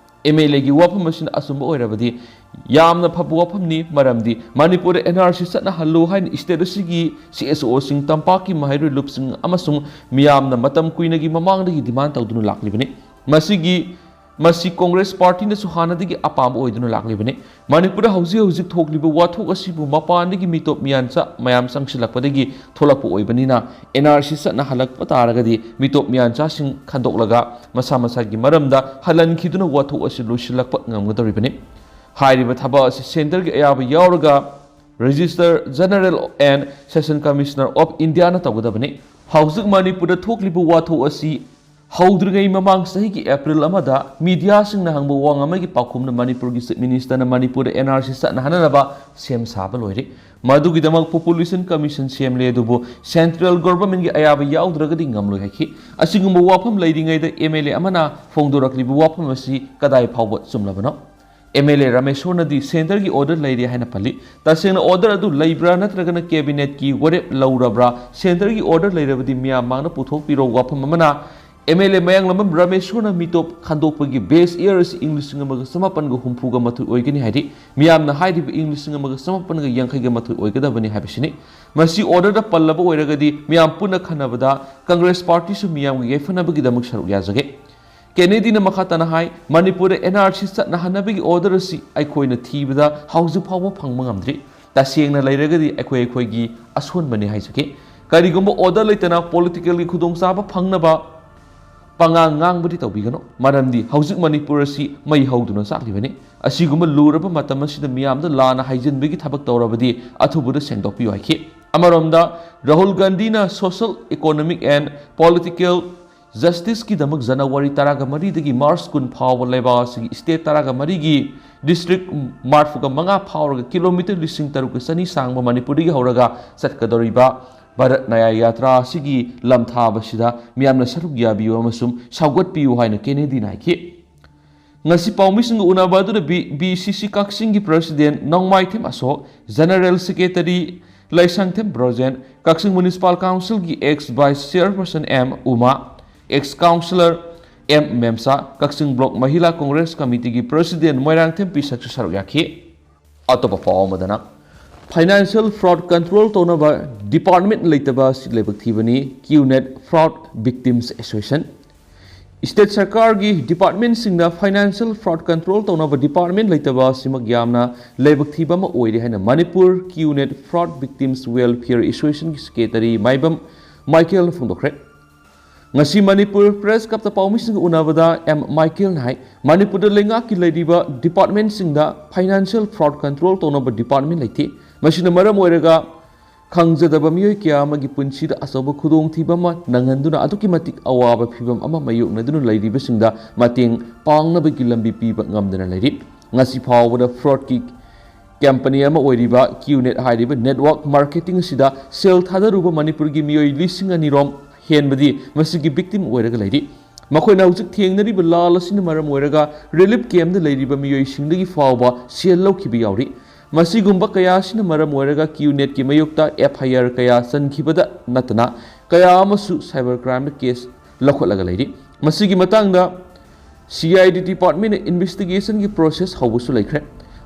ꯑꯦꯝ ꯑꯦꯜ ꯑꯦꯒꯤ ꯋꯥꯐꯝ ꯑꯁꯤꯅ ꯑꯆꯨꯝꯕ ꯑꯣꯏꯔꯕꯗꯤ ꯌꯥꯝꯅ ꯐꯕ ꯋꯥꯐꯝꯅꯤ, ꯃꯔꯝꯗꯤ ꯃꯅꯤꯄꯨꯔꯗ ꯑꯦꯟ ꯑꯥꯔ ꯁꯤ ꯆꯠꯅꯍꯜꯂꯨ ꯍꯥꯏꯅ ꯁ꯭ꯇꯦꯠ ꯑꯁꯤꯒꯤ ꯁꯤ ꯑꯦꯁ ꯑꯣꯁꯤꯡ, ꯇꯝꯄꯥꯛꯀꯤ ꯃꯍꯩꯔꯣꯏ ꯂꯨꯞꯁꯤꯡ ꯑꯃꯁꯨꯡ ꯃꯤꯌꯥꯝꯅ ꯃꯇꯝ ꯀꯨꯏꯅꯒꯤ ꯃꯃꯥꯡꯗꯒꯤ ꯗꯤꯃꯥꯟ ꯇꯧꯗꯨꯅ ꯂꯥꯛꯂꯤꯕꯅꯤ꯫ ꯃꯁꯤꯒꯤ ꯃꯁꯤ ꯀꯣꯡꯒ꯭ꯔꯦꯁ ꯄꯥꯔꯇꯤꯅꯁꯨ ꯍꯥꯟꯅꯗꯒꯤ ꯑꯄꯥꯝꯕ ꯑꯣꯏꯗꯨꯅ ꯂꯥꯛꯂꯤꯕꯅꯤ꯫ ꯃꯅꯤꯄꯨꯔꯗ ꯍꯧꯖꯤꯛ ꯍꯧꯖꯤꯛ ꯊꯣꯛꯂꯤꯕ ꯋꯥꯊꯣꯛ ꯑꯁꯤꯕꯨ ꯃꯄꯥꯟꯗꯒꯤ ꯃꯤꯇꯣꯞ ꯃꯤꯌꯥꯟꯆꯥ ꯃꯌꯥꯝ ꯆꯪꯁꯤꯜꯂꯛꯄꯗꯒꯤ ꯊꯣꯛꯂꯛꯄ ꯑꯣꯏꯕꯅꯤꯅ, ꯑꯦꯟ ꯑꯥꯔ ꯁꯤ ꯆꯠꯅꯍꯜꯂꯛꯄ ꯇꯥꯔꯒꯗꯤ ꯃꯤꯇꯣꯞ ꯃꯤꯌꯥꯟꯆꯥꯁꯤꯡ ꯈꯟꯗꯣꯛꯂꯒ ꯃꯁꯥ ꯃꯁꯥꯒꯤ ꯃꯔꯝꯗ ꯍꯜꯍꯟꯈꯤꯗꯨꯅ ꯋꯥꯊꯣꯛ ꯑꯁꯤ ꯂꯣꯏꯁꯤꯜꯂꯛꯄ ꯉꯝꯒꯗꯧꯔꯤꯕꯅꯤ꯫ ꯍꯥꯏꯔꯤꯕ ꯊꯕꯛ ꯑꯁꯤ ꯁꯦꯟꯇꯔꯒꯤ ꯑꯌꯥꯕ ꯌꯥꯎꯔꯒ Registrar General and Session Commissioner of Indiaꯅ ꯇꯧꯒꯗꯕꯅꯤ꯫ ꯍꯧꯖꯤꯛ ꯃꯅꯤꯄꯨꯔꯗ ꯊꯣꯛꯂꯤꯕ ꯋꯥꯊꯣꯛ ꯑꯁꯤ ꯍꯧꯗ꯭ꯔꯤꯉꯩ ꯃꯃꯥꯡ ꯆꯍꯤꯒꯤ ꯑꯦꯄ꯭ꯔꯤꯜ ꯑꯃꯗ ꯃꯤꯗꯤꯌꯥꯁꯤꯡꯅ ꯍꯪꯕ ꯋꯥꯍꯪ ꯑꯃꯒꯤ ꯄꯥꯎꯈꯨꯝꯗ ꯃꯅꯤꯄꯨꯔꯒꯤ ꯆꯤꯐ ꯃꯤꯅꯤꯁꯇꯔꯅ ꯃꯅꯤꯄꯨꯔꯗ ꯑꯦꯟ ꯑꯥꯔ ꯁꯤ ꯆꯠꯅꯍꯟꯅꯅꯕ ꯁꯦꯝ ꯁꯥꯕ ꯂꯣꯏꯔꯦ꯫ ꯃꯗꯨꯒꯤꯗꯃꯛ ꯄꯣꯄꯨꯂꯦꯁꯟ ꯀꯃꯤꯁꯟ ꯁꯦꯝꯂꯦ, ꯑꯗꯨꯕꯨ ꯁꯦꯟꯇ꯭ꯔꯦꯜ ꯒꯣꯚꯔꯟꯃꯦꯟꯠꯀꯤ ꯑꯌꯥꯕ ꯌꯥꯎꯗ꯭ꯔꯒꯗꯤ ꯉꯝꯂꯣꯏ ꯍꯥꯏꯈꯤ꯫ ꯑꯁꯤꯒꯨꯝꯕ ꯋꯥꯐꯝ ꯂꯩꯔꯤꯉꯩꯗ ꯑꯦꯝ ꯑꯦꯜ ꯑꯦ ꯑꯃꯅ ꯐꯣꯡꯗꯣꯔꯛꯂꯤꯕ ꯋꯥꯐꯝ ꯑꯁꯤ ꯀꯗꯥꯏ ꯐꯥꯎꯕ ꯆꯨꯝꯂꯕꯅꯣ? ꯑꯦꯝ ꯑꯦꯜ ꯑꯦ ꯔꯥꯃꯦꯁꯣꯔꯅꯗꯤ ꯁꯦꯟꯇꯔꯒꯤ ꯑꯣꯔꯗꯔ ꯂꯩꯔꯦ ꯍꯥꯏꯅ ꯄꯜꯂꯤ꯫ ꯇꯁꯦꯡꯅ ꯑꯣꯔꯗꯔ ꯑꯗꯨ ꯂꯩꯕ꯭ꯔꯥ ꯅꯠꯇ꯭ꯔꯒꯅ ꯀꯦꯕꯤꯅꯦꯠꯀꯤ ꯋꯥꯔꯦꯞ ꯂꯧꯔꯕ꯭ꯔꯥ? ꯁꯦꯟꯇꯔꯒꯤ ꯑꯣꯔꯗꯔ ꯂꯩꯔꯕꯗꯤ ꯃꯤꯌꯥꯝ ꯃꯥꯡꯗ ꯄꯨꯊꯣꯛꯄꯤꯔꯣ꯫ ꯋꯥꯐꯝ ꯑꯃꯅ, ꯑꯦꯝ ꯑꯦꯜ ꯑꯦ ꯃꯌꯥꯡꯂꯝꯕꯝ ꯔꯥꯃꯦꯁꯣꯔꯅ ꯃꯤꯇꯣꯞ ꯈꯟꯗꯣꯛꯄꯒꯤ ꯕꯦꯁ ꯏꯌꯔ ꯑꯁꯤ ꯏꯪ ꯂꯤꯁꯤꯡ ꯑꯃꯒ ꯆꯃꯥꯄꯟꯒ ꯍꯨꯝꯐꯨꯒ ꯃꯥꯊꯣꯏ ꯑꯣꯏꯒꯅꯤ ꯍꯥꯏꯔꯤ꯫ ꯃꯤꯌꯥꯝꯅ ꯍꯥꯏꯔꯤꯕ ꯏꯪ ꯂꯤꯁꯤꯡ ꯑꯃꯒ ꯆꯃꯥꯄꯟꯒ ꯌꯥꯡꯈꯩꯒ ꯃꯥꯊꯣꯏ ꯑꯣꯏꯒꯗꯕꯅꯤ ꯍꯥꯏꯕꯁꯤꯅꯤ꯫ ꯃꯁꯤ ꯑꯣꯔꯗꯔꯗ ꯄꯜꯂꯕ ꯑꯣꯏꯔꯒꯗꯤ ꯃꯤꯌꯥꯝ ꯄꯨꯟꯅ ꯈꯟꯅꯕꯗ ꯀꯪꯒ꯭ꯔꯦꯁ ꯄꯥꯔꯇꯤꯁꯨ ꯃꯤꯌꯥꯝꯒꯤ ꯌꯥꯏꯐꯅꯕꯒꯤꯗꯃꯛ ꯁꯔꯨꯛ ꯌꯥꯖꯒꯦ꯫ ꯀꯦꯅꯦꯗꯤꯅ ꯃꯈꯥ ꯇꯥꯅ ꯍꯥꯏ, ꯃꯅꯤꯄꯨꯔꯗ ꯑꯦꯟ ꯑꯥꯔ ꯁꯤ ꯆꯠꯅꯍꯟꯅꯕꯒꯤ ꯑꯣꯔꯗꯔ ꯑꯁꯤ ꯑꯩꯈꯣꯏꯅ ꯊꯤꯕꯗ ꯍꯧꯖꯤꯛ ꯐꯥꯎꯕ ꯐꯪꯕ ꯉꯝꯗ꯭ꯔꯤ꯫ ꯇꯁꯦꯡꯅ ꯂꯩꯔꯒꯗꯤ ꯑꯩꯈꯣꯏ ꯑꯩꯈꯣꯏꯒꯤ ꯑꯁꯣꯟꯕꯅꯤ ꯍꯥꯏꯖꯒꯦ꯫ ꯀꯔꯤꯒꯨꯝꯕ ꯑꯣꯔꯗꯔ ꯂꯩꯇꯅ ꯄꯣꯂꯤꯇꯤꯀꯦꯜꯒꯤ ꯈꯨꯗꯣꯡꯆꯥꯕ ꯐꯪꯅꯕ ꯄꯉꯥꯡ ꯉꯥꯡꯕꯗꯤ ꯇꯧꯕꯤꯒꯅꯨ, ꯃꯔꯝꯗꯤ ꯍꯧꯖꯤꯛ ꯃꯅꯤꯄꯨꯔ ꯑꯁꯤ ꯃꯩ ꯍꯧꯗꯨꯅ ꯆꯥꯛꯂꯤꯕꯅꯤ꯫ ꯑꯁꯤꯒꯨꯝꯕ ꯂꯨꯔꯕ ꯃꯇꯝ ꯑꯁꯤꯗ ꯃꯤꯌꯥꯝꯗ ꯂꯥꯟꯅ ꯍꯥꯏꯖꯤꯟꯕꯒꯤ ꯊꯕꯛ ꯇꯧꯔꯕꯗꯤ ꯑꯊꯨꯕꯗ ꯁꯦꯡꯗꯣꯛꯄꯤꯌꯨ ꯍꯥꯏꯈꯤ꯫ ꯑꯃꯔꯣꯝꯗ, ꯔꯥꯍꯨꯜ ꯒꯥꯟꯙꯤꯅ social, economic and political justiceꯀꯤꯗꯃꯛ January ꯇꯔꯥꯒ ꯃꯔꯤꯗꯒꯤ ꯃꯥꯔꯆ ꯀꯨꯟ ꯐꯥꯎꯕ ꯂꯩꯕꯥꯛ ꯑꯁꯤꯒꯤ ꯁ꯭ꯇꯦꯠ ꯇꯔꯥꯒ ꯃꯔꯤꯒꯤ ꯗꯤꯁꯇ꯭ꯔꯤꯛ ꯃꯔꯤꯐꯨꯒ ꯃꯉꯥ ꯐꯥꯎꯔꯒ ꯀꯤꯂꯣꯃꯤꯇꯔ ꯂꯤꯁꯤꯡ ꯇꯔꯨꯛꯀ ꯆꯅꯤ ꯁꯥꯡꯕ ꯃꯅꯤꯄꯨꯔꯗꯒꯤ ꯍꯧꯔꯒ ꯆꯠꯀꯗꯧꯔꯤꯕ ꯚꯥꯔꯠ ꯅ꯭ꯌꯥꯌ ꯌꯥꯇ꯭ꯔꯥ ꯑꯁꯤꯒꯤ ꯂꯝꯊꯥꯕꯁꯤꯗ ꯃꯤꯌꯥꯝꯅ ꯁꯔꯨꯛ ꯌꯥꯕꯤꯌꯨ ꯑꯃꯁꯨꯡ ꯁꯧꯒꯠꯄꯤꯌꯨ ꯍꯥꯏꯅ ꯀꯦꯅꯦꯗꯤꯅ ꯍꯥꯏꯈꯤ꯫ ꯉꯁꯤ ꯄꯥꯎꯃꯤꯁꯤꯡꯒ ꯎꯅꯕ ꯑꯗꯨꯗ ꯕꯤ ꯕꯤ ꯁꯤ ꯁꯤ ꯀꯛꯆꯤꯡꯒꯤ president Nongmaithem Ashok, general secretary Leishangthem Brojen, Kakching municipal ꯀꯥꯎꯟꯁꯤꯜꯒꯤ ex vice chairperson M Uma, ex councillor M Memsa, Kakching block Mahila Congress ꯀꯃꯤꯇꯤꯒꯤ ꯄ꯭ꯔꯁꯤꯗꯦꯟ ꯃꯣꯏꯔꯥꯡꯊꯦꯝ ꯄꯤꯁꯛꯁꯨ ꯁꯔꯨꯛ ꯌꯥꯈꯤ꯫ ꯑꯇꯣꯞꯄ ꯄꯥꯎ ꯑꯃꯗꯅ, ꯐꯥꯏꯅꯥꯟꯁꯤꯌꯦꯜ ꯐ꯭ꯔꯣꯗ ꯀꯟꯇ꯭ꯔꯣꯜ ꯇꯧꯅꯕ ꯗꯤꯄꯥꯔꯠꯃꯦꯟꯠ ꯂꯩꯇꯕ ꯑꯁꯤ ꯂꯥꯏꯕꯛ ꯊꯤꯕꯅꯤ, QNet fraud victims association. State ꯁꯔꯀꯥꯔꯒꯤ ꯗꯤꯄꯥꯔꯠꯃꯦꯟꯠꯁꯤꯡꯗ ꯐꯥꯏꯅꯥꯟꯁꯤꯌꯦꯜ ꯐ꯭ꯔꯣꯗ ꯀꯟꯇ꯭ꯔꯣꯜ ꯇꯧꯅꯕ ꯗꯤꯄꯥꯔꯠꯃꯦꯟꯠ ꯂꯩꯇꯕ ꯑꯁꯤꯃꯛ ꯌꯥꯝꯅ ꯂꯥꯏꯕꯛ ꯊꯤꯕ ꯑꯃ ꯑꯣꯏꯔꯦ ꯍꯥꯏꯅ Manipur QNet fraud victims welfare ꯑꯦꯁꯣꯁꯤꯌꯦꯁꯟꯒꯤ secretary ꯃꯥꯏꯕꯝ ꯃꯥꯏꯀꯦꯜꯅ ꯐꯣꯡꯗꯣꯛꯈ꯭ꯔꯦ꯫ ꯉꯁꯤ ꯃꯅꯤꯄꯨꯔ ꯄ꯭ꯔꯦꯁ ꯀ꯭ꯂꯕꯇ ꯄꯥꯎꯃꯤꯁꯤꯡꯒ ꯎꯅꯕꯗ ꯑꯦꯝ ꯃꯥꯏꯀꯦꯜꯅ ꯍꯥꯏ, ꯃꯅꯤꯄꯨꯔꯗ ꯂꯩꯉꯥꯛꯀꯤ ꯂꯩꯔꯤꯕ ꯗꯤꯄꯥꯔꯠꯃꯦꯟꯠꯁꯤꯡꯗ ꯐꯥꯏꯅꯥꯟꯁꯤꯌꯦꯜ ꯐ꯭ꯔꯣꯗ ꯀꯟꯇ꯭ꯔꯣꯜ ꯇꯧꯅꯕ ꯗꯤꯄꯥꯔꯠꯃꯦꯟꯠ ꯂꯩꯇꯦ꯫ ꯃꯁꯤꯅ ꯃꯔꯝ ꯑꯣꯏꯔꯒ ꯈꯪꯖꯗꯕ ꯃꯤꯑꯣꯏ ꯀꯌꯥ ꯑꯃꯒꯤ ꯄꯨꯟꯁꯤꯗ ꯑꯆꯧꯕ ꯈꯨꯗꯣꯡꯊꯤꯕ ꯑꯃ ꯅꯪꯍꯟꯗꯨꯅ ꯑꯗꯨꯛꯀꯤ ꯃꯇꯤꯛ ꯑꯋꯥꯕ ꯐꯤꯚꯝ ꯑꯃ ꯃꯥꯌꯣꯛꯅꯗꯨꯅ ꯂꯩꯔꯤꯕꯁꯤꯡꯗ ꯃꯇꯦꯡ ꯄꯥꯡꯅꯕꯒꯤ ꯂꯝꯕꯤ ꯄꯤꯕ ꯉꯝꯗꯅ ꯂꯩꯔꯤ꯫ ꯉꯁꯤ ꯐꯥꯎꯕꯗ ꯐ꯭ꯔꯣꯗꯀꯤ ꯀꯝꯄꯅꯤ ꯑꯃ ꯑꯣꯏꯔꯤꯕ ꯀ꯭ꯌꯨꯅꯦꯠ ꯍꯥꯏꯔꯤꯕ ꯅꯦꯠꯋꯥꯔꯛ ꯃꯥꯔꯀꯦꯇꯤꯡ ꯑꯁꯤꯗ ꯁꯦꯜ ꯊꯥꯗꯔꯨꯕ ꯃꯅꯤꯄꯨꯔꯒꯤ ꯃꯤꯑꯣꯏ ꯂꯤꯁꯤꯡ ꯑꯅꯤ ꯔꯣꯝ ꯍꯦꯟꯕꯗꯤ ꯃꯁꯤꯒꯤ ꯚꯤꯛꯇꯤꯝ ꯑꯣꯏꯔꯒ ꯂꯩꯔꯤ꯫ ꯃꯈꯣꯏꯅ ꯍꯧꯖꯤꯛ ꯊꯦꯡꯅꯔꯤꯕ ꯂꯥꯜ ꯑꯁꯤꯅ ꯃꯔꯝ ꯑꯣꯏꯔꯒ ꯔꯤꯂꯤꯐ ꯀꯦꯝꯞꯇ ꯂꯩꯔꯤꯕ ꯃꯤꯑꯣꯏꯁꯤꯡꯗꯒꯤ ꯐꯥꯎꯕ ꯁꯦꯜ ꯂꯧꯈꯤꯕ ꯌꯥꯎꯔꯤ꯫ ꯃꯁꯤꯒꯨꯝꯕ ꯀꯌꯥ ꯑꯁꯤꯅ ꯃꯔꯝ ꯑꯣꯏꯔꯒ ꯀ꯭ꯌꯨꯅꯦꯠꯀꯤ ꯃꯥꯌꯣꯛꯇ ꯑꯦꯐ ꯑꯥꯏ ꯑꯥꯔ ꯀꯌꯥ ꯆꯟꯈꯤꯕꯗ ꯅꯠꯇꯅ ꯀꯌꯥ ꯑꯃꯁꯨ ꯁꯥꯏꯕꯔ ꯀ꯭ꯔꯥꯏꯝꯗ ꯀꯦꯁ ꯂꯧꯈꯠꯂꯒ ꯂꯩꯔꯤ꯫ ꯃꯁꯤꯒꯤ ꯃꯇꯥꯡꯗ ꯁꯤ ꯑꯥꯏ ꯗꯤ ꯗꯤꯄꯥꯔꯠꯃꯦꯟꯅ ꯏꯟꯚꯦꯁꯇꯤꯒꯦꯁꯟꯒꯤ ꯄ꯭ꯔꯣꯁꯦꯁ ꯍꯧꯕꯁꯨ ꯂꯩꯈ꯭ꯔꯦ꯫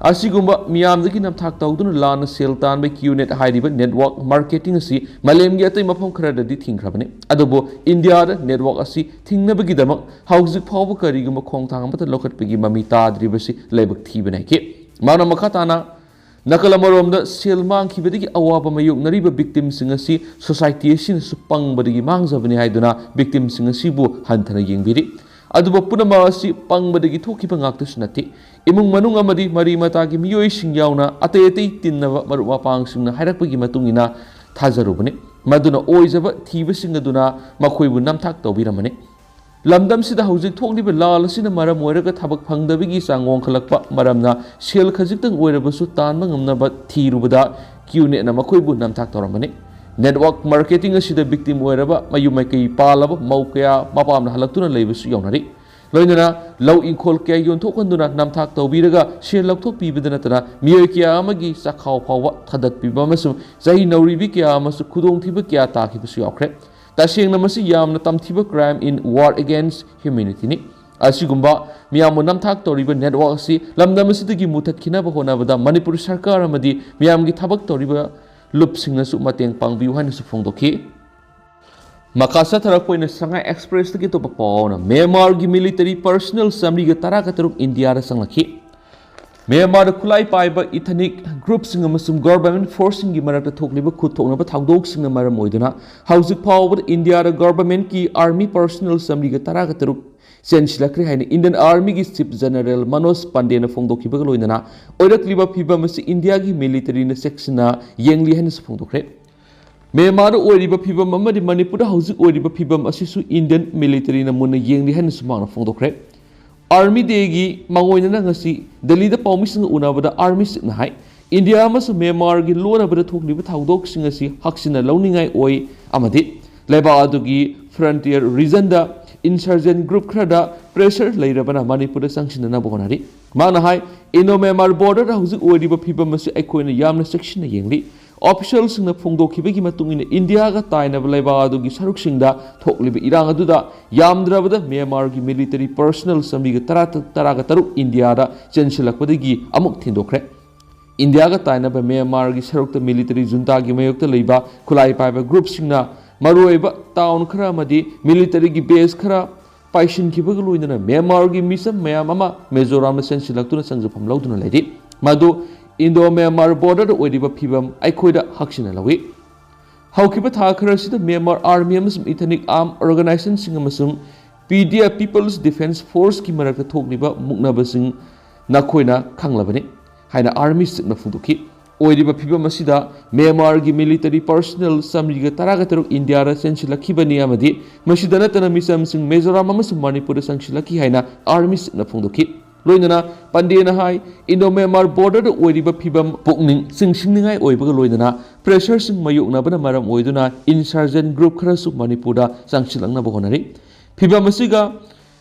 ꯑꯁꯤꯒꯨꯝꯕ ꯃꯤꯌꯥꯝꯗꯒꯤ ꯅꯝꯊꯥꯛ ꯇꯧꯗꯨꯅ ꯂꯥꯟꯅ ꯁꯦꯜ ꯇꯥꯟꯕ ꯀ꯭ꯌꯨꯅꯦꯠ ꯍꯥꯏꯔꯤꯕ ꯅꯦꯠꯋꯥꯔꯛ ꯃꯥꯔꯀꯦꯇꯤꯡ ꯑꯁꯤ ꯃꯥꯂꯦꯝꯒꯤ ꯑꯇꯩ ꯃꯐꯝ ꯈꯔꯗꯗꯤ ꯊꯤꯡꯈ꯭ꯔꯕꯅꯤ꯫ ꯑꯗꯨꯕꯨ ꯏꯟꯗꯤꯌꯥꯗ ꯅꯦꯠꯋꯥꯔꯛ ꯑꯁꯤ ꯊꯤꯡꯅꯕꯒꯤꯗꯃꯛ ꯍꯧꯖꯤꯛ ꯐꯥꯎꯕ ꯀꯔꯤꯒꯨꯝꯕ ꯈꯣꯡꯊꯥꯡ ꯑꯃꯠꯇ ꯂꯧꯈꯠꯄꯒꯤ ꯃꯃꯤ ꯇꯥꯗ꯭ꯔꯤꯕꯁꯤ ꯂꯥꯏꯕꯛ ꯊꯤꯕꯅꯤ ꯍꯥꯏꯈꯤ꯫ ꯃꯥꯅ ꯃꯈꯥ ꯇꯥꯅ ꯅꯥꯀꯜ ꯑꯃꯔꯣꯝꯗ ꯁꯦꯜ ꯃꯥꯡꯈꯤꯕꯗꯒꯤ ꯑꯋꯥꯕ ꯃꯥꯌꯣꯛꯅꯔꯤꯕ ꯚꯤꯛꯇꯤꯝꯁꯤꯡ ꯑꯁꯤ ꯁꯣꯁꯥꯏꯇꯤ ꯑꯁꯤꯅꯁꯨ ꯄꯪꯕꯗꯒꯤ ꯃꯥꯡꯖꯕꯅꯤ ꯍꯥꯏꯗꯨꯅ ꯚꯤꯛꯇꯤꯝꯁꯤꯡ ꯑꯁꯤꯕꯨ ꯍꯟꯊꯅ ꯌꯦꯡꯕꯤꯔꯤ꯫ ꯑꯗꯨꯕꯨ ꯄꯨꯝꯅꯃꯛ ꯑꯁꯤ ꯄꯪꯕꯗꯒꯤ ꯊꯣꯛꯈꯤꯕ ꯉꯥꯛꯇꯁꯨ ꯅꯠꯇꯦ꯫ ꯏꯃꯨꯡ ꯃꯅꯨꯡ ꯑꯃꯗꯤ ꯃꯔꯤ ꯃꯇꯥꯒꯤ ꯃꯤꯑꯣꯏꯁꯤꯡ ꯌꯥꯎꯅ ꯑꯇꯩ ꯑꯇꯩ ꯇꯤꯟꯅꯕ ꯃꯔꯨꯞ ꯃꯄꯥꯡꯁꯤꯡꯅ ꯍꯥꯏꯔꯛꯄꯒꯤ ꯃꯇꯨꯡ ꯏꯟꯅ ꯊꯥꯖꯔꯨꯕꯅꯤ꯫ ꯃꯗꯨꯅ ꯑꯣꯏꯖꯕ ꯊꯤꯕꯁꯤꯡ ꯑꯗꯨꯅ ꯃꯈꯣꯏꯕꯨ ꯅꯝꯊꯥꯛ ꯇꯧꯕꯤꯔꯝꯕꯅꯤ꯫ ꯂꯝꯗꯝꯁꯤꯗ ꯍꯧꯖꯤꯛ ꯊꯣꯛꯂꯤꯕ ꯂꯥꯜ ꯑꯁꯤꯅ ꯃꯔꯝ ꯑꯣꯏꯔꯒ ꯊꯕꯛ ꯐꯪꯗꯕꯒꯤ ꯆꯥꯡ ꯋꯥꯡꯈꯠꯂꯛꯄ ꯃꯔꯝꯅ ꯁꯦꯜ ꯈꯖꯤꯛꯇꯪ ꯑꯣꯏꯔꯕꯁꯨ ꯇꯥꯟꯕ ꯉꯝꯅꯕ ꯊꯤꯔꯨꯕꯗ ꯀ꯭ꯌꯨꯅꯦꯠꯅ ꯃꯈꯣꯏꯕꯨ ꯅꯝꯊꯥꯛ ꯇꯧꯔꯝꯕꯅꯤ꯫ ꯅꯦꯠꯋꯥꯔꯛ ꯃꯥꯔꯀꯦꯇꯤꯡ ꯑꯁꯤꯗ ꯚꯤꯛꯇꯤꯝ ꯑꯣꯏꯔꯕ ꯃꯌꯨꯝ ꯃꯀꯩ ꯄꯥꯜꯂꯕ ꯃꯧ ꯀꯌꯥ ꯃꯄꯥꯝꯗ ꯍꯜꯂꯛꯇꯨꯅ ꯂꯩꯕꯁꯨ ꯌꯥꯎꯅꯔꯤ꯫ ꯂꯣꯏꯅꯅ ꯂꯧ ꯏꯪꯈꯣꯜ ꯀꯌꯥ ꯌꯣꯟꯊꯣꯛꯍꯟꯗꯨꯅ ꯅꯝꯊꯥꯛ ꯇꯧꯕꯤꯔꯒ ꯁꯦꯜ ꯂꯧꯊꯣꯛꯄꯤꯕꯗ ꯅꯠꯇꯅ ꯃꯤꯑꯣꯏ ꯀꯌꯥ ꯑꯃꯒꯤ ꯆꯥꯛꯈꯥꯎ ꯐꯥꯎꯕ ꯊꯥꯗꯠꯄꯤꯕ ꯑꯃꯁꯨꯡ ꯆꯍꯤ ꯅꯧꯔꯤꯕꯤ ꯀꯌꯥ ꯑꯃꯁꯨ ꯈꯨꯗꯣꯡꯊꯤꯕ ꯀꯌꯥ ꯇꯥꯈꯤꯕꯁꯨ ꯌꯥꯎꯈ꯭ꯔꯦ꯫ ꯇꯁꯦꯡꯅ ꯃꯁꯤ ꯌꯥꯝꯅ ꯇꯝꯊꯤꯕ crime in war against humanityꯅꯤ꯫ ꯑꯁꯤꯒꯨꯝꯕ ꯃꯤꯌꯥꯝꯕꯨ ꯅꯝꯊꯥꯛ ꯇꯧꯔꯤꯕ network ꯑꯁꯤ ꯂꯝꯗꯝ ꯑꯁꯤꯗꯒꯤ ꯃꯨꯊꯠꯈꯤꯅꯕ ꯍꯣꯠꯅꯕꯗ ꯃꯅꯤꯄꯨꯔ ꯁꯔꯀꯥꯔ ꯑꯃꯗꯤ ꯃꯤꯌꯥꯝꯒꯤ ꯊꯕꯛ ꯇꯧꯔꯤꯕ ꯂꯨꯞꯁꯤꯡꯅꯁꯨ ꯃꯇꯦꯡ ꯄꯥꯡꯕꯤꯌꯨ ꯍꯥꯏꯅꯁꯨ ꯐꯣꯡꯗꯣꯛꯈꯤ꯫ ꯃꯈꯥ ꯆꯠꯊꯔꯛꯄ ꯑꯣꯏꯅ ꯁꯉꯥꯏ ꯑꯦꯛꯁꯄ꯭ꯔꯦꯁꯇꯒꯤ ꯑꯇꯣꯞꯄ ꯄꯥꯎ ꯑꯃꯅ, ꯃ꯭ꯌꯥꯟꯃꯥꯔꯒꯤ military personnel ꯆꯥꯃꯔꯤꯒ ꯇꯔꯥꯒ ꯇꯔꯨꯛ ꯏꯟꯗꯤꯌꯥꯗ ꯆꯪꯂꯛꯈꯤ꯫ ꯃ꯭ꯌꯥꯟꯃꯥꯔꯗ ꯈꯨꯠꯂꯥꯏ ꯄꯥꯏꯕ ethnic groupꯁꯤꯡ ꯑꯃꯁꯨꯡ government forceꯁꯤꯡꯒꯤ ꯃꯔꯛꯇ ꯊꯣꯛꯂꯤꯕ ꯈꯨꯠ ꯊꯣꯛꯅꯕ ꯊꯧꯗꯣꯛꯁꯤꯡꯅ ꯃꯔꯝ ꯑꯣꯏꯗꯨꯅ ꯍꯧꯖꯤꯛ ꯐꯥꯎꯕꯗ ꯏꯟꯗꯤꯌꯥꯗ governmentꯀꯤ army personnel ꯆꯥꯃꯔꯤꯒ ꯇꯔꯥꯒ ꯇꯔꯨꯛ ꯆꯦꯟꯁꯤꯜꯂꯛꯈ꯭ꯔꯦ ꯍꯥꯏꯅ Indian Armyꯒꯤ Chief General ꯃꯅꯣꯖ ꯄꯥꯟꯗꯦꯅ ꯐꯣꯡꯗꯣꯛꯈꯤꯕꯒ ꯂꯣꯏꯅꯅ ꯑꯣꯏꯔꯛꯂꯤꯕ ꯐꯤꯕꯝ ꯑꯁꯤ ꯏꯟꯗꯤꯌꯥꯒꯤ militaryꯅ ꯆꯦꯛꯁꯤꯟꯅ ꯌꯦꯡꯂꯤ ꯍꯥꯏꯅꯁꯨ ꯐꯣꯡꯗꯣꯛꯈ꯭ꯔꯦ꯫ ꯃ꯭ꯌꯥꯟꯃꯥꯔꯗ ꯑꯣꯏꯔꯤꯕ ꯐꯤꯕꯝ ꯑꯃꯗꯤ ꯃꯅꯤꯄꯨꯔꯗ ꯍꯧꯖꯤꯛ ꯑꯣꯏꯔꯤꯕ ꯐꯤꯕꯝ ꯑꯁꯤꯁꯨ Indian militaryꯅ ꯃꯨꯟꯅ ꯌꯦꯡꯂꯤ ꯍꯥꯏꯅꯁꯨ ꯃꯍꯥꯛꯅ ꯐꯣꯡꯗꯣꯛꯈ꯭ꯔꯦ꯫ Army Dayꯒꯤ ꯃꯥꯡꯑꯣꯏꯅꯅ ꯉꯁꯤ ꯗꯦꯜꯂꯤꯗ ꯄꯥꯎꯃꯤꯁꯤꯡꯒ ꯎꯅꯕꯗ Army Chiefꯅ ꯍꯥꯏ, ꯏꯟꯗꯤꯌꯥ ꯑꯃꯁꯨꯡ ꯃ꯭ꯌꯥꯟꯃꯥꯔꯒꯤ ꯂꯣꯟꯅꯕꯗ ꯊꯣꯛꯂꯤꯕ ꯊꯧꯗꯣꯛꯁꯤꯡ ꯑꯁꯤ ꯍꯛꯆꯤꯟꯅ ꯂꯧꯅꯤꯡꯉꯥꯏ ꯑꯣꯏ ꯑꯃꯗꯤ ꯂꯩꯕꯥꯛ ꯑꯗꯨꯒꯤ frontier regionꯗ insurgent group ꯈꯔꯗ pressure ꯂꯩꯔꯕꯅ ꯃꯅꯤꯄꯨꯔꯗ ꯆꯪꯁꯤꯟꯅꯅꯕ ꯍꯣꯠꯅꯔꯤ꯫ ꯃꯍꯥꯛꯅ ꯍꯥꯏ, Indo Myanmar borderꯗ ꯍꯧꯖꯤꯛ ꯑꯣꯏꯔꯤꯕ ꯐꯤꯕꯝ ꯑꯁꯤ ꯑꯩꯈꯣꯏꯅ ꯌꯥꯝꯅ ꯆꯦꯛꯁꯤꯟꯅ ꯌꯦꯡꯂꯤ꯫ Officialꯁꯤꯡꯅ ꯐꯣꯡꯗꯣꯛꯈꯤꯕꯒꯤ ꯃꯇꯨꯡ ꯏꯟꯅ ꯏꯟꯗꯤꯌꯥꯒ ꯇꯥꯏꯅꯕ ꯂꯩꯕꯥꯛ ꯑꯗꯨꯒꯤ ꯁꯔꯨꯛꯁꯤꯡꯗ ꯊꯣꯛꯂꯤꯕ ꯏꯔꯥꯡ ꯑꯗꯨꯗ ꯌꯥꯝꯗ꯭ꯔꯕꯗ ꯃ꯭ꯌꯥꯟꯃꯥꯔꯒꯤ military personnel ꯆꯥꯃꯔꯤꯒ ꯇꯔꯥ, ꯇꯔꯥꯒ ꯇꯔꯨꯛ ꯏꯟꯗꯤꯌꯥꯗ ꯆꯦꯟꯁꯤꯜꯂꯛꯄꯗꯒꯤ ꯑꯃꯨꯛ ꯊꯤꯟꯗꯣꯛꯈ꯭ꯔꯦ꯫ ꯏꯟꯗꯤꯌꯥꯒ ꯇꯥꯏꯅꯕ ꯃ꯭ꯌꯥꯟꯃꯥꯔꯒꯤ ꯁꯔꯨꯛꯇ military juntaꯒꯤ ꯃꯥꯌꯣꯛꯇ ꯂꯩꯕ ꯈꯨꯠꯂꯥꯏ ꯄꯥꯏꯕ groupꯁꯤꯡꯅ ꯃꯔꯨꯑꯣꯏꯕ town ꯈꯔ ꯑꯃꯗꯤ militaryꯒꯤ base ꯈꯔ ꯄꯥꯏꯁꯤꯟꯈꯤꯕꯒ ꯂꯣꯏꯅꯅ ꯃ꯭ꯌꯥꯟꯃꯥꯔꯒꯤ ꯃꯤꯆꯝ ꯃꯌꯥꯝ ꯑꯃ ꯃꯤꯖꯣꯔꯥꯝꯗ ꯆꯦꯟꯁꯤꯜꯂꯛꯇꯨꯅ ꯆꯪꯖꯐꯝ ꯂꯧꯗꯨꯅ ꯂꯩꯔꯤ꯫ ꯃꯗꯨ Indo Myanmar borderꯗ ꯑꯣꯏꯔꯤꯕ ꯐꯤꯕꯝ ꯑꯩꯈꯣꯏꯗ ꯍꯛꯆꯤꯟꯅ ꯂꯧꯏ꯫ ꯍꯧꯈꯤꯕ ꯊꯥ ꯈꯔꯁꯤꯗ ꯃ꯭ꯌꯥꯟꯃꯥꯔ army ꯑꯃꯁꯨꯡ ethnic armed organizationꯁꯤꯡ ꯑꯃꯁꯨꯡ P D F, People's Defence Forceꯀꯤ ꯃꯔꯛꯇ ꯊꯣꯛꯂꯤꯕ ꯃꯨꯛꯅꯕꯁꯤꯡ ꯅꯈꯣꯏꯅ ꯈꯪꯂꯕꯅꯤ ꯍꯥꯏꯅ Army Chiefꯅ ꯐꯣꯡꯗꯣꯛꯈꯤ꯫ ꯑꯣꯏꯔꯤꯕ ꯐꯤꯕꯝ ꯑꯁꯤꯗ ꯃ꯭ꯌꯥꯟꯃꯥꯔꯒꯤ military personnel ꯆꯥꯃꯔꯤꯒ ꯇꯔꯥꯒ ꯇꯔꯨꯛ ꯏꯟꯗꯤꯌꯥꯗ ꯆꯦꯟꯁꯤꯜꯂꯛꯈꯤꯕꯅꯤ ꯑꯃꯗꯤ ꯃꯁꯤꯗ ꯅꯠꯇꯅ ꯃꯤꯆꯝꯁꯤꯡ ꯃꯤꯖꯣꯔꯥꯝ ꯑꯃꯁꯨꯡ ꯃꯅꯤꯄꯨꯔꯗ ꯆꯪꯁꯤꯜꯂꯛꯈꯤ ꯍꯥꯏꯅ Army Chiefꯅ ꯐꯣꯡꯗꯣꯛꯈꯤ꯫ ꯂꯣꯏꯅꯅ ꯄꯥꯟꯗꯦꯅ ꯍꯥꯏ, Indo Myanmar borderꯗ ꯑꯣꯏꯔꯤꯕ ꯐꯤꯕꯝ ꯄꯨꯛꯅꯤꯡ ꯆꯤꯡꯁꯤꯟꯅꯤꯡꯉꯥꯏ ꯑꯣꯏꯕꯒ ꯂꯣꯏꯅꯅ pressureꯁꯤꯡ ꯃꯥꯌꯣꯛꯅꯕꯅ ꯃꯔꯝ ꯑꯣꯏꯗꯨꯅ insurgent group ꯈꯔꯁꯨ ꯃꯅꯤꯄꯨꯔꯗ ꯆꯪꯁꯤꯜꯂꯛꯅꯕ ꯍꯣꯠꯅꯔꯤ꯫ ꯐꯤꯕꯝ ꯑꯁꯤꯒ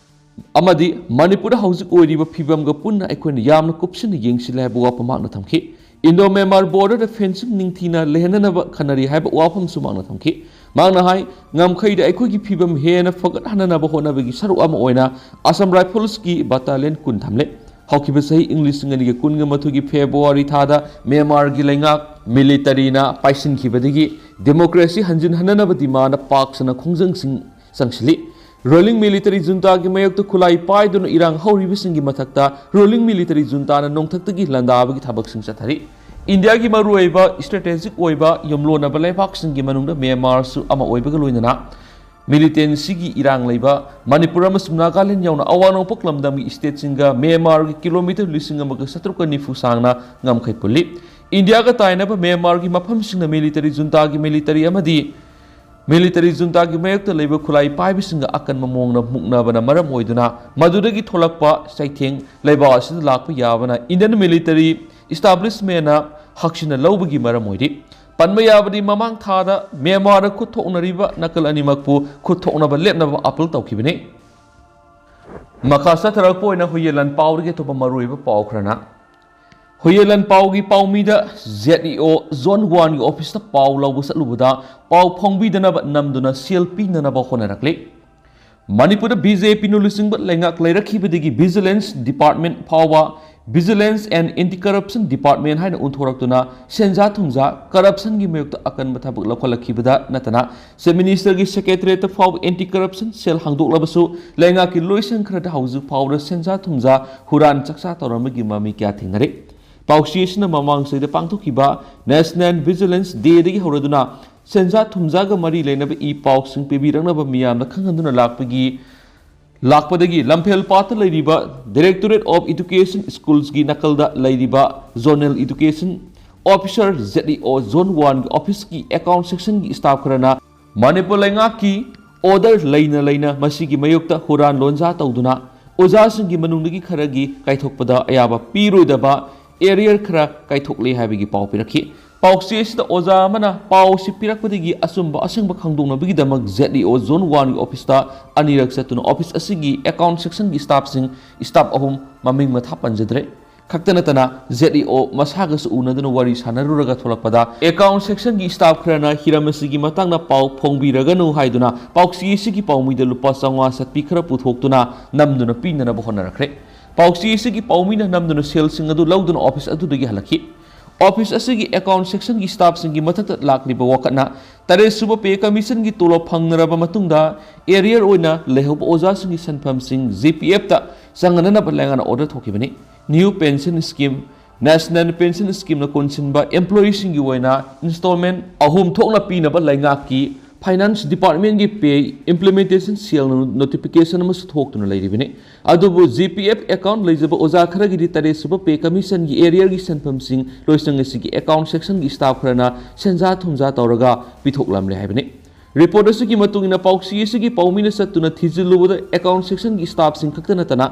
ꯑꯃꯗꯤ ꯃꯅꯤꯄꯨꯔꯗ ꯍꯧꯖꯤꯛ ꯑꯣꯏꯔꯤꯕ ꯐꯤꯕꯝꯒ ꯄꯨꯟꯅ ꯑꯩꯈꯣꯏꯅ ꯌꯥꯝꯅ ꯀꯨꯞꯁꯤꯟꯅ ꯌꯦꯡꯁꯤꯜꯂꯦ ꯍꯥꯏꯕ ꯋꯥꯐꯝ ꯃꯍꯥꯛꯅ ꯊꯝꯈꯤ꯫ ꯏꯟꯗꯣ ꯃ꯭ꯌꯥꯟꯃꯥꯔ ꯕꯣꯔꯗꯔꯗ ꯐꯦꯟꯁꯤꯡ ꯅꯤꯡꯊꯤꯅ ꯂꯩꯍꯟꯅꯅꯕ ꯈꯟꯅꯔꯤ ꯍꯥꯏꯕ ꯋꯥꯐꯝꯁꯨ ꯃꯍꯥꯛꯅ ꯊꯝꯈꯤ꯫ ꯃꯍꯥꯛꯅ ꯍꯥꯏ, ꯉꯝꯈꯩꯗ ꯑꯩꯈꯣꯏꯒꯤ ꯐꯤꯕꯝ ꯍꯦꯟꯅ ꯐꯒꯠꯍꯟꯅꯅꯕ ꯍꯣꯠꯅꯕꯒꯤ ꯁꯔꯨꯛ ꯑꯃ ꯑꯣꯏꯅ ꯑꯁꯥꯝ ꯔꯥꯏꯐꯜꯁꯀꯤ ꯕꯇꯥꯂꯤꯌꯟ ꯀꯨꯟ ꯊꯝꯂꯦ꯫ ꯍꯧꯈꯤꯕ ꯆꯍꯤ ꯏꯪ ꯂꯤꯁꯤꯡ ꯑꯅꯤꯒ ꯀꯨꯟꯒ ꯃꯥꯊꯣꯏꯒꯤ ꯐꯦꯕ꯭ꯔꯨꯋꯥꯔꯤ ꯊꯥꯗ ꯃ꯭ꯌꯥꯟꯃꯥꯔꯒꯤ ꯂꯩꯉꯥꯛ ꯃꯤꯂꯤꯇꯔꯤꯅ ꯄꯥꯏꯁꯤꯟꯈꯤꯕꯗꯒꯤ ꯗꯦꯃꯣꯀ꯭ꯔꯦꯁꯤ ꯍꯟꯖꯤꯟꯍꯟꯅꯅꯕ ꯗꯤꯃꯥꯟꯗ ꯄꯥꯛ ꯁꯟꯅ ꯈꯣꯡꯖꯪꯁꯤꯡ ꯆꯪꯁꯤꯜꯂꯤ꯫ ꯔꯨꯂꯤꯡ ꯃꯤꯂꯤꯇꯔꯤ ꯖꯨꯟꯇꯥꯒꯤ ꯃꯥꯌꯣꯛꯇ ꯈꯨꯠꯂꯥꯏ ꯄꯥꯏꯗꯨꯅ ꯏꯔꯥꯡ ꯍꯧꯔꯤꯕꯁꯤꯡꯒꯤ ꯃꯊꯛꯇ ꯔꯨꯂꯤꯡ ꯃꯤꯂꯤꯇꯔꯤ ꯖꯨꯟꯇꯥꯅ ꯅꯣꯡꯊꯛꯇꯒꯤ ꯂꯥꯟꯗꯥꯕꯒꯤ ꯊꯕꯛꯁꯤꯡ ꯆꯠꯊꯔꯤ꯫ ꯏꯟꯗꯤꯌꯥꯒꯤ ꯃꯔꯨꯑꯣꯏꯕ ꯏꯁꯇ꯭ꯔꯦꯇꯦꯖꯤꯛ ꯑꯣꯏꯕ ꯌꯨꯝꯂꯣꯟꯅꯕ ꯂꯩꯕꯥꯛꯁꯤꯡꯒꯤ ꯃꯅꯨꯡꯗ ꯃ꯭ꯌꯥꯟꯃꯥꯔꯁꯨ ꯑꯃ ꯑꯣꯏꯕꯒ ꯂꯣꯏꯅꯅ ꯃꯤꯂꯤꯇꯦꯟꯁꯤꯒꯤ ꯏꯔꯥꯡ ꯂꯩꯕ ꯃꯅꯤꯄꯨꯔ ꯑꯃꯁꯨꯡ ꯅꯥꯒꯥꯂꯦꯟ ꯌꯥꯎꯅ ꯑꯋꯥꯡ ꯅꯣꯡꯄꯣꯛ ꯂꯝꯗꯝꯒꯤ ꯁ꯭ꯇꯦꯠꯁꯤꯡꯒ ꯃ꯭ꯌꯥꯟꯃꯥꯔꯒꯤ ꯀꯤꯂꯣꯃꯤꯇꯔ ꯂꯤꯁꯤꯡ ꯑꯃꯒ ꯆꯥꯇ꯭ꯔꯨꯛꯀ ꯅꯤꯐꯨ ꯁꯥꯡꯅ ꯉꯝꯈꯩ ꯄꯨꯜꯂꯤ꯫ ꯏꯟꯗꯤꯌꯥꯒ ꯇꯥꯏꯅꯕ ꯃ꯭ꯌꯥꯟꯃꯥꯔꯒꯤ ꯃꯐꯝꯁꯤꯡꯅ ꯃꯤꯂꯤꯇꯔꯤ ꯖꯨꯟꯇꯥꯒꯤ ꯃꯤꯂꯤꯇꯔꯤ ꯑꯃꯗꯤ ꯃꯤꯂꯤꯇꯔꯤ ꯖꯨꯟꯇꯥꯒꯤ ꯃꯥꯌꯣꯛꯇ ꯂꯩꯕ ꯈꯨꯠꯂꯥꯏ ꯄꯥꯏꯕꯁꯤꯡꯒ ꯑꯀꯟꯕ ꯃꯑꯣꯡꯗ ꯃꯨꯛꯅꯕꯅ ꯃꯔꯝ ꯑꯣꯏꯗꯨꯅ ꯃꯗꯨꯗꯒꯤ ꯊꯣꯛꯂꯛꯄ ꯆꯩꯊꯦꯡ ꯂꯩꯕꯥꯛ ꯑꯁꯤꯗ ꯂꯥꯛꯄ ꯌꯥꯕꯅ ꯏꯟꯗꯤꯌꯟ ꯃꯤꯂꯤꯇꯔꯤ ꯏꯁꯇꯥꯕ꯭ꯂꯤꯁꯃꯦꯟꯅ ꯍꯛꯁꯤꯟꯅ ꯂꯧꯕꯒꯤ ꯃꯔꯝ ꯑꯣꯏꯔꯤ꯫ ꯄꯟꯕ ꯌꯥꯕꯗꯤ ꯃꯃꯥꯡ ꯊꯥꯗ ꯃ꯭ꯌꯥꯟꯃꯥꯔꯗ ꯈꯨꯠ ꯊꯣꯛꯅꯔꯤꯕ ꯅꯥꯀꯜ ꯑꯅꯤꯃꯛꯄꯨ ꯈꯨꯠ ꯊꯣꯛꯅꯕ ꯂꯦꯞꯅꯕ ꯑꯥꯄꯤꯜ ꯇꯧꯈꯤꯕꯅꯤ꯫ ꯃꯈꯥ ꯆꯠꯊꯔꯛꯄ ꯑꯣꯏꯅ ꯍꯨꯏꯌꯦꯟ ꯂꯥꯟ ꯄꯥꯎꯗꯒꯤ ꯑꯇꯣꯞꯄ ꯃꯔꯨꯑꯣꯏꯕ ꯄꯥꯎ ꯈꯔꯅ, ꯍꯨꯏꯌꯦꯟ ꯂꯥꯟ ꯄꯥꯎꯒꯤ ꯄꯥꯎꯃꯤꯗ ꯖꯦꯠ ꯏ ꯑꯣ ꯖꯣꯟ ꯋꯥꯟꯒꯤ ꯑꯣꯐꯤꯁꯇ ꯄꯥꯎ ꯂꯧꯕ ꯆꯠꯂꯨꯕꯗ ꯄꯥꯎ ꯐꯣꯡꯕꯤꯗꯅꯕ ꯅꯝꯗꯨꯅ ꯁꯦꯜ ꯄꯤꯅꯅꯕ ꯍꯣꯠꯅꯔꯛꯂꯤ꯫ ꯃꯅꯤꯄꯨꯔꯗ ꯕꯤ ꯖꯦ ꯄꯤꯅ ꯂꯨꯆꯤꯡꯕ ꯂꯩꯉꯥꯛ ꯂꯩꯔꯛꯈꯤꯕꯗꯒꯤ ꯚꯤꯖꯤꯂꯦꯟꯁ ꯗꯤꯄꯥꯔꯠꯃꯦꯟ ꯐꯥꯎꯕ ꯚꯤꯖꯤꯂꯦꯟꯁ ꯑꯦꯟ ꯑꯦꯟꯇꯤ ꯀꯔꯞꯁꯟ ꯗꯤꯄꯥꯔꯠꯃꯦꯟ ꯍꯥꯏꯅ ꯑꯣꯟꯊꯣꯔꯛꯇꯨꯅ ꯁꯦꯟꯖꯥ ꯊꯨꯝꯖꯥ ꯀꯔꯞꯁꯟꯒꯤ ꯃꯥꯌꯣꯛꯇ ꯑꯀꯟꯕ ꯊꯕꯛ ꯂꯧꯈꯠꯂꯛꯈꯤꯕꯗ ꯅꯠꯇꯅ ꯆꯤꯐ ꯃꯤꯅꯤꯁꯇꯔꯒꯤ ꯁꯦꯀ꯭ꯔꯦꯇꯔꯤꯌꯦꯠꯇ ꯐꯥꯎꯕ ꯑꯦꯟꯇꯤ ꯀꯔꯞꯁꯟ ꯁꯦꯜ ꯍꯥꯡꯗꯣꯛꯂꯕꯁꯨ ꯂꯩꯉꯥꯛꯀꯤ ꯂꯣꯏꯁꯪ ꯈꯔꯗ ꯍꯧꯖꯤꯛ ꯐꯥꯎꯕꯗ ꯁꯦꯟꯖꯥ ꯊꯨꯝꯖꯥ ꯍꯨꯔꯥꯟ ꯆꯥꯛꯆꯥ ꯇꯧꯔꯝꯕꯒꯤ ꯃꯃꯤ ꯀꯌꯥ ꯊꯦꯡꯅꯔꯤ꯫ ꯄꯥꯎꯆꯦ ꯑꯁꯤꯅ ꯃꯃꯥꯡ ꯆꯍꯤꯗ ꯄꯥꯡꯊꯣꯛꯈꯤꯕ ꯅꯦꯁꯅꯦꯜ ꯚꯤꯖꯤꯂꯦꯟꯁ ꯗꯦꯗꯒꯤ ꯍꯧꯔꯗꯨꯅ ꯁꯦꯟꯖꯥ ꯊꯨꯝꯖꯥꯒ ꯃꯔꯤ ꯂꯩꯅꯕ ꯏ ꯄꯥꯎꯁꯤꯡ ꯄꯤꯕꯤꯔꯛꯅꯕ ꯃꯤꯌꯥꯝꯅ ꯈꯪꯍꯟꯗꯨꯅ ꯂꯥꯛꯄꯒꯤ ꯂꯥꯛꯄꯗꯒꯤ ꯂꯝꯐꯦꯜ ꯄꯥꯠꯇ ꯂꯩꯔꯤꯕ ꯗꯥꯏꯔꯦꯛꯇꯣꯔꯦꯠ ꯑꯣꯐ ꯏꯗꯨꯀꯦꯁꯟ ꯁ꯭ꯀꯨꯜꯁꯀꯤ ꯅꯥꯀꯜꯗ ꯂꯩꯔꯤꯕ zonal education officer Z E ꯑꯣ ꯖꯣꯟ ꯋꯥꯟꯒꯤ ꯑꯣꯐꯤꯁꯀꯤ ꯑꯦꯀꯥꯎꯟ ꯁꯦꯛꯁꯟꯒꯤ ꯁ꯭ꯇꯥꯐ ꯈꯔꯅ ꯃꯅꯤꯄꯨꯔ ꯂꯩꯉꯥꯛꯀꯤ ꯑꯣꯔꯗꯔ ꯂꯩꯅ ꯂꯩꯅ ꯃꯁꯤꯒꯤ ꯃꯥꯌꯣꯛꯇ ꯍꯨꯔꯥꯟ ꯂꯣꯟꯖꯥ ꯇꯧꯗꯨꯅ ꯑꯣꯖꯥꯁꯤꯡꯒꯤ ꯃꯅꯨꯡꯗꯒꯤ ꯈꯔꯒꯤ ꯀꯥꯏꯊꯣꯛꯄꯗ ꯑꯌꯥꯕ ꯄꯤꯔꯣꯏꯗꯕ ꯑꯦꯔꯤꯌꯔ ꯈꯔ ꯀꯥꯏꯊꯣꯛꯂꯦ ꯍꯥꯏꯕꯒꯤ ꯄꯥꯎ ꯄꯤꯔꯛꯈꯤ꯫ ꯄꯥꯎꯆꯦ ꯑꯁꯤꯗ ꯑꯣꯖꯥ ꯑꯃꯅ ꯄꯥꯎ ꯑꯁꯤ ꯄꯤꯔꯛꯄꯗꯒꯤ ꯑꯆꯨꯝꯕ ꯑꯁꯦꯡꯕ ꯈꯪꯗꯣꯛꯅꯕꯒꯤꯗꯃꯛ Z E O Zone One ꯒꯤ ꯑꯣꯐꯤꯁꯇ ꯑꯅꯤꯔꯛ ꯆꯠꯇꯨꯅ ꯑꯣꯐꯤꯁ ꯑꯁꯤꯒꯤ ꯑꯦꯀꯥꯎꯟ ꯁꯦꯛꯁꯟꯒꯤ ꯁ꯭ꯇꯥꯐꯁꯤꯡ, ꯁ꯭ꯇꯥꯐ ꯑꯍꯨꯝ, ꯃꯃꯤꯡ ꯃꯊꯥ ꯄꯟꯖꯗ꯭ꯔꯦ, ꯈꯛꯇ ꯅꯠꯇꯅ Z E O ꯃꯁꯥꯒꯁꯨ ꯎꯅꯗꯨꯅ ꯋꯥꯔꯤ ꯁꯥꯟꯅꯔꯨꯔꯒ ꯊꯣꯛꯂꯛꯄꯗ ꯑꯦꯀꯥꯎꯟ ꯁꯦꯛꯁꯟꯒꯤ ꯁ꯭ꯇꯥꯐ ꯈꯔꯅ ꯍꯤꯔꯝ ꯑꯁꯤꯒꯤ ꯃꯇꯥꯡꯗ ꯄꯥꯎ ꯐꯣꯡꯕꯤꯔꯒꯅꯨ ꯍꯥꯏꯗꯨꯅ ꯄꯥꯎꯆꯦ ꯑꯁꯤꯒꯤ ꯄꯥꯎꯃꯤꯗ ꯂꯨꯄꯥ ꯆꯥꯝꯃꯉꯥ ꯆꯠꯄꯤ ꯈꯔ ꯄꯨꯊꯣꯛꯇꯨꯅ ꯅꯝꯗꯨꯅ ꯄꯤꯅꯅꯕ ꯍꯣꯠꯅꯔꯛꯈ꯭ꯔꯦ꯫ ꯄꯥꯎꯆꯦ ꯑꯁꯤꯒꯤ ꯄꯥꯎꯃꯤꯅ ꯅꯝꯗꯨꯅ ꯁꯦꯜꯁꯤꯡ ꯑꯗꯨ ꯂꯧꯗꯨꯅ ꯑꯣꯐꯤꯁ ꯑꯗꯨꯗꯒꯤ ꯍꯜꯂꯛꯈꯤ꯫ ꯑꯣꯐꯤꯁ ꯑꯁꯤꯒꯤ ꯑꯦꯀꯥꯎꯟ ꯁꯦꯛꯁꯟꯒꯤ ꯁ꯭ꯇꯥꯐꯁꯤꯡꯒꯤ ꯃꯊꯛꯇ ꯂꯥꯛꯂꯤꯕ ꯋꯥꯀꯠꯅ ꯇꯔꯦꯠ ꯁꯨꯕ ꯄꯦ ꯀꯃꯤꯁꯟꯒꯤ ꯇꯣꯂꯣꯞ ꯐꯪꯅꯔꯕ ꯃꯇꯨꯡꯗ ꯑꯦꯔꯤꯌꯔ ꯑꯣꯏꯅ ꯂꯩꯍꯧꯕ ꯑꯣꯖꯥꯁꯤꯡꯒꯤ ꯁꯦꯟꯐꯝꯁꯤꯡ G P F ꯇ ꯆꯪꯍꯟꯅꯅꯕ ꯂꯩꯉꯥꯛꯅ order ꯊꯣꯛꯈꯤꯕꯅꯤ꯫ New Pension Scheme, National Pension Scheme ꯅ ꯀꯣꯟꯁꯤꯟꯕ ꯑꯦꯝꯄ꯭ꯂꯣꯌꯤꯁꯤꯡꯒꯤ ꯑꯣꯏꯅ ꯏꯟꯁꯇꯣꯜꯃꯦꯟ ꯑꯍꯨꯝ ꯊꯣꯛꯅ ꯄꯤꯅꯕ ꯂꯩꯉꯥꯛꯀꯤ ꯐꯥꯏꯅꯥꯟꯁ ꯗꯤꯄꯥꯔꯠꯃꯦꯟꯒꯤ ꯄꯦ ꯏꯝꯄ꯭ꯂꯤꯃꯦꯟꯇꯦꯁꯟ ꯁꯦꯜꯅ ꯅꯣꯇꯤꯐꯤꯀꯦꯁꯟ ꯑꯃꯁꯨ ꯊꯣꯛꯇꯨꯅ ꯂꯩꯔꯤꯕꯅꯤ꯫ ꯑꯗꯨꯕꯨ G P F ꯑꯦꯀꯥꯎꯟ ꯂꯩꯖꯕ ꯑꯣꯖꯥ ꯈꯔꯒꯤꯗꯤ ꯇꯔꯦꯠ ꯁꯨꯕ ꯄꯦ ꯀꯃꯤꯁꯟꯒꯤ ꯑꯦꯔꯤꯌꯔꯒꯤ ꯁꯦꯟꯐꯝꯁꯤꯡ ꯂꯣꯏꯁꯪ ꯑꯁꯤꯒꯤ ꯑꯦꯀꯥꯎꯟ ꯁꯦꯛꯁꯟꯒꯤ ꯁ꯭ꯇꯥꯐ ꯈꯔꯅ ꯁꯦꯟꯖꯥ ꯊꯨꯝꯖꯥ ꯇꯧꯔꯒ ꯄꯤꯊꯣꯛꯂꯝꯂꯦ ꯍꯥꯏꯕꯅꯤ꯫ ꯔꯤꯄꯣꯔꯠ ꯑꯁꯤꯒꯤ ꯃꯇꯨꯡ ꯏꯟꯅ ꯄꯥꯎꯆꯦ ꯑꯁꯤꯒꯤ ꯄꯥꯎꯃꯤꯅ ꯆꯠꯇꯨꯅ ꯊꯤꯖꯤꯜꯂꯨꯕꯗ ꯑꯦꯀꯥꯎꯟ ꯁꯦꯛꯁꯟꯒꯤ ꯁ꯭ꯇꯥꯐꯁꯤꯡ ꯈꯛꯇ ꯅꯠꯇꯅ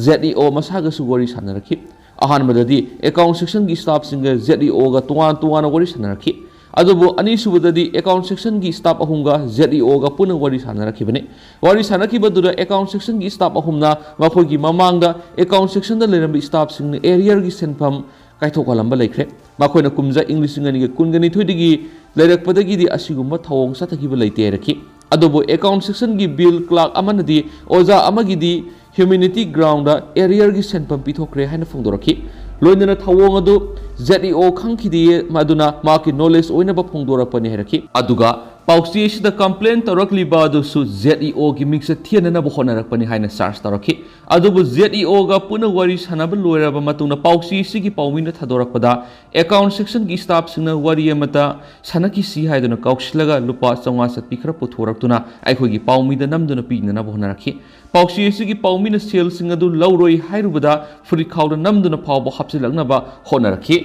Z E O ꯃꯁꯥꯒꯁꯨ ꯋꯥꯔꯤ ꯁꯥꯟꯅꯔꯛꯈꯤ꯫ ꯑꯍꯥꯟꯕꯗꯗꯤ ꯑꯦꯀꯥꯎꯟ ꯁꯦꯛꯁꯟꯒꯤ ꯁ꯭ꯇꯥꯐꯁꯤꯡꯒ Z E O ꯒ ꯇꯣꯉꯥꯟ ꯇꯣꯉꯥꯟꯅ ꯋꯥꯔꯤ ꯁꯥꯟꯅꯔꯛꯈꯤ꯫ ꯑꯗꯨꯕꯨ ꯑꯅꯤꯁꯨꯕꯗꯗꯤ ꯑꯦꯀꯥꯎꯟ ꯁꯦꯛꯁꯟꯒꯤ ꯁ꯭ꯇꯥꯐ ꯑꯍꯨꯝꯒ Z E O ꯒ ꯄꯨꯟꯅ ꯋꯥꯔꯤ ꯁꯥꯟꯅꯔꯛꯈꯤꯕꯅꯤ꯫ ꯋꯥꯔꯤ ꯁꯥꯟꯅꯈꯤꯕꯗꯨꯗ ꯑꯦꯀꯥꯎꯟ ꯁꯦꯛꯁꯟꯒꯤ ꯁ꯭ꯇꯥꯐ ꯑꯍꯨꯝꯅ ꯃꯈꯣꯏꯒꯤ ꯃꯃꯥꯡꯗ ꯑꯦꯀꯥꯎꯟ ꯁꯦꯛꯁꯟꯗ ꯂꯩꯔꯝꯕ ꯁ꯭ꯇꯥꯐꯁꯤꯡꯅ ꯑꯦꯔꯤꯌꯔꯒꯤ ꯁꯦꯟꯐꯝ ꯀꯥꯏꯊꯣꯛꯍꯜꯂꯝꯕ ꯂꯩꯈ꯭ꯔꯦ꯫ ꯃꯈꯣꯏꯅ ꯀꯨꯝꯖꯥ ꯏꯪ ꯂꯤꯁꯤꯡ ꯑꯅꯤꯒ ꯀꯨꯟꯒ ꯅꯤꯊꯣꯏꯗꯒꯤ ꯂꯩꯔꯛꯄꯗꯒꯤꯗꯤ ꯑꯁꯤꯒꯨꯝꯕ ꯊꯧꯑꯣꯡ ꯆꯠꯊꯈꯤꯕ ꯂꯩꯇꯦ ꯍꯥꯏꯔꯛꯈꯤ꯫ ꯑꯗꯨꯕꯨ ꯑꯦꯀꯥꯎꯟ ꯁꯦꯛꯁꯟꯒꯤ ꯕꯤꯜ ꯀ꯭ꯂꯥꯔꯛ ꯑꯃꯅꯗꯤ ꯑꯣꯖꯥ ꯑꯃꯒꯤꯗꯤ ꯍ꯭ꯌꯨꯃꯦꯅꯤꯇꯤ ꯒ꯭ꯔꯥꯎꯟꯗ ꯑꯦꯔꯤꯌꯔꯒꯤ ꯁꯦꯟꯐꯝ ꯄꯤꯊꯣꯛꯈ꯭ꯔꯦ ꯍꯥꯏꯅ ꯐꯣꯡꯗꯣꯔꯛꯈꯤ꯫ ꯂꯣꯏꯅꯅ ꯊꯧꯑꯣꯡ ꯑꯗꯨ Z E O ꯈꯪꯈꯤꯗꯦ, ꯃꯗꯨꯅ ꯃꯍꯥꯛꯀꯤ ꯅꯣꯂꯦꯖ ꯑꯣꯏꯅꯕ ꯐꯣꯡꯗꯣꯔꯛꯄꯅꯤ ꯍꯥꯏꯔꯛꯈꯤ꯫ ꯑꯗꯨꯒ ꯄꯥꯎꯆꯦ ꯑꯁꯤꯗ ꯀꯝꯄ꯭ꯂꯦꯟ ꯇꯧꯔꯛꯂꯤꯕ ꯑꯗꯨꯁꯨ Z E O ꯒꯤ ꯃꯤꯡꯆꯠ ꯊꯤꯍꯟꯅꯕ ꯍꯣꯠꯅꯔꯛꯄꯅꯤ ꯍꯥꯏꯅ ꯆꯥꯔꯖ ꯇꯧꯔꯛꯈꯤ꯫ ꯑꯗꯨꯕꯨ Z E O ꯒ ꯄꯨꯟꯅ ꯋꯥꯔꯤ ꯁꯥꯟꯅꯕ ꯂꯣꯏꯔꯕ ꯃꯇꯨꯡꯗ ꯄꯥꯎꯆꯦ ꯑꯁꯤꯒꯤ ꯄꯥꯎꯃꯤꯅ ꯊꯥꯗꯣꯔꯛꯄꯗ ꯑꯦꯀꯥꯎꯟ ꯁꯦꯛꯁꯟꯒꯤ ꯁ꯭ꯇꯥꯐꯁꯤꯡꯅ ꯋꯥꯔꯤ ꯑꯃꯠꯇ ꯁꯥꯟꯅꯈꯤꯁꯤ ꯍꯥꯏꯗꯨꯅ ꯀꯥꯎꯁꯤꯜꯂꯒ ꯂꯨꯄꯥ ꯆꯥꯝꯃꯉꯥ ꯆꯠꯄꯤ ꯈꯔ ꯄꯨꯊꯣꯔꯛꯇꯨꯅ ꯑꯩꯈꯣꯏꯒꯤ ꯄꯥꯎꯃꯤꯗ ꯅꯝꯗꯨꯅ ꯄꯤꯅꯅꯕ ꯍꯣꯠꯅꯔꯛꯈꯤ꯫ ꯄꯥꯎꯆꯦ ꯑꯁꯤꯒꯤ ꯄꯥꯎꯃꯤꯅ ꯁꯦꯜꯁꯤꯡ ꯑꯗꯨ ꯂꯧꯔꯣꯏ ꯍꯥꯏꯔꯨꯕꯗ ꯐꯨꯔꯤꯠꯈꯥꯎꯗ ꯅꯝꯗꯨꯅ ꯐꯥꯎꯕ ꯍꯥꯞꯆꯤꯜꯂꯛꯅꯕ ꯍꯣꯠꯅꯔꯛꯈꯤ꯫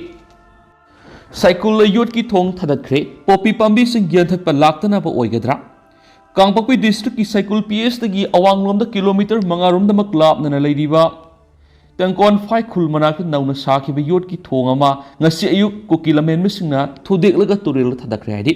ꯁꯥꯏꯀꯨꯜꯅ ꯌꯣꯠꯀꯤ ꯊꯣꯡ ꯊꯥꯗꯠꯈ꯭ꯔꯦ꯫ ꯄꯣꯄꯤ ꯄꯥꯝꯕꯤꯁꯤꯡ ꯌꯥꯟꯊꯠꯄ ꯂꯥꯛꯇꯅꯕ ꯑꯣꯏꯒꯗ꯭ꯔꯥ? ꯀꯥꯡꯄꯣꯛꯄꯤ ꯗꯤꯁꯇ꯭ꯔꯤꯛꯀꯤ ꯁꯥꯏꯀꯨꯜ P H ꯇꯒꯤ ꯑꯋꯥꯡꯂꯣꯝꯗ ꯀꯤꯂꯣꯃꯤꯇꯔ ꯃꯉꯥꯔꯣꯝꯗꯃꯛ ꯂꯥꯞꯅꯅ ꯂꯩꯔꯤꯕ ꯇꯦꯡꯀꯣꯟ ꯐꯥꯏ ꯈꯨꯜ ꯃꯅꯥꯛꯇ ꯅꯧꯅ ꯁꯥꯈꯤꯕ ꯌꯣꯠꯀꯤ ꯊꯣꯡ ꯑꯃ ꯉꯁꯤ ꯑꯌꯨꯛ ꯀꯨꯀꯤ ꯂꯝꯍꯦꯟꯕꯁꯤꯡꯅ ꯊꯨꯗꯦꯛꯂꯒ ꯇꯨꯔꯦꯜꯗ ꯊꯥꯗꯈ꯭ꯔꯦ ꯍꯥꯏꯔꯤ꯫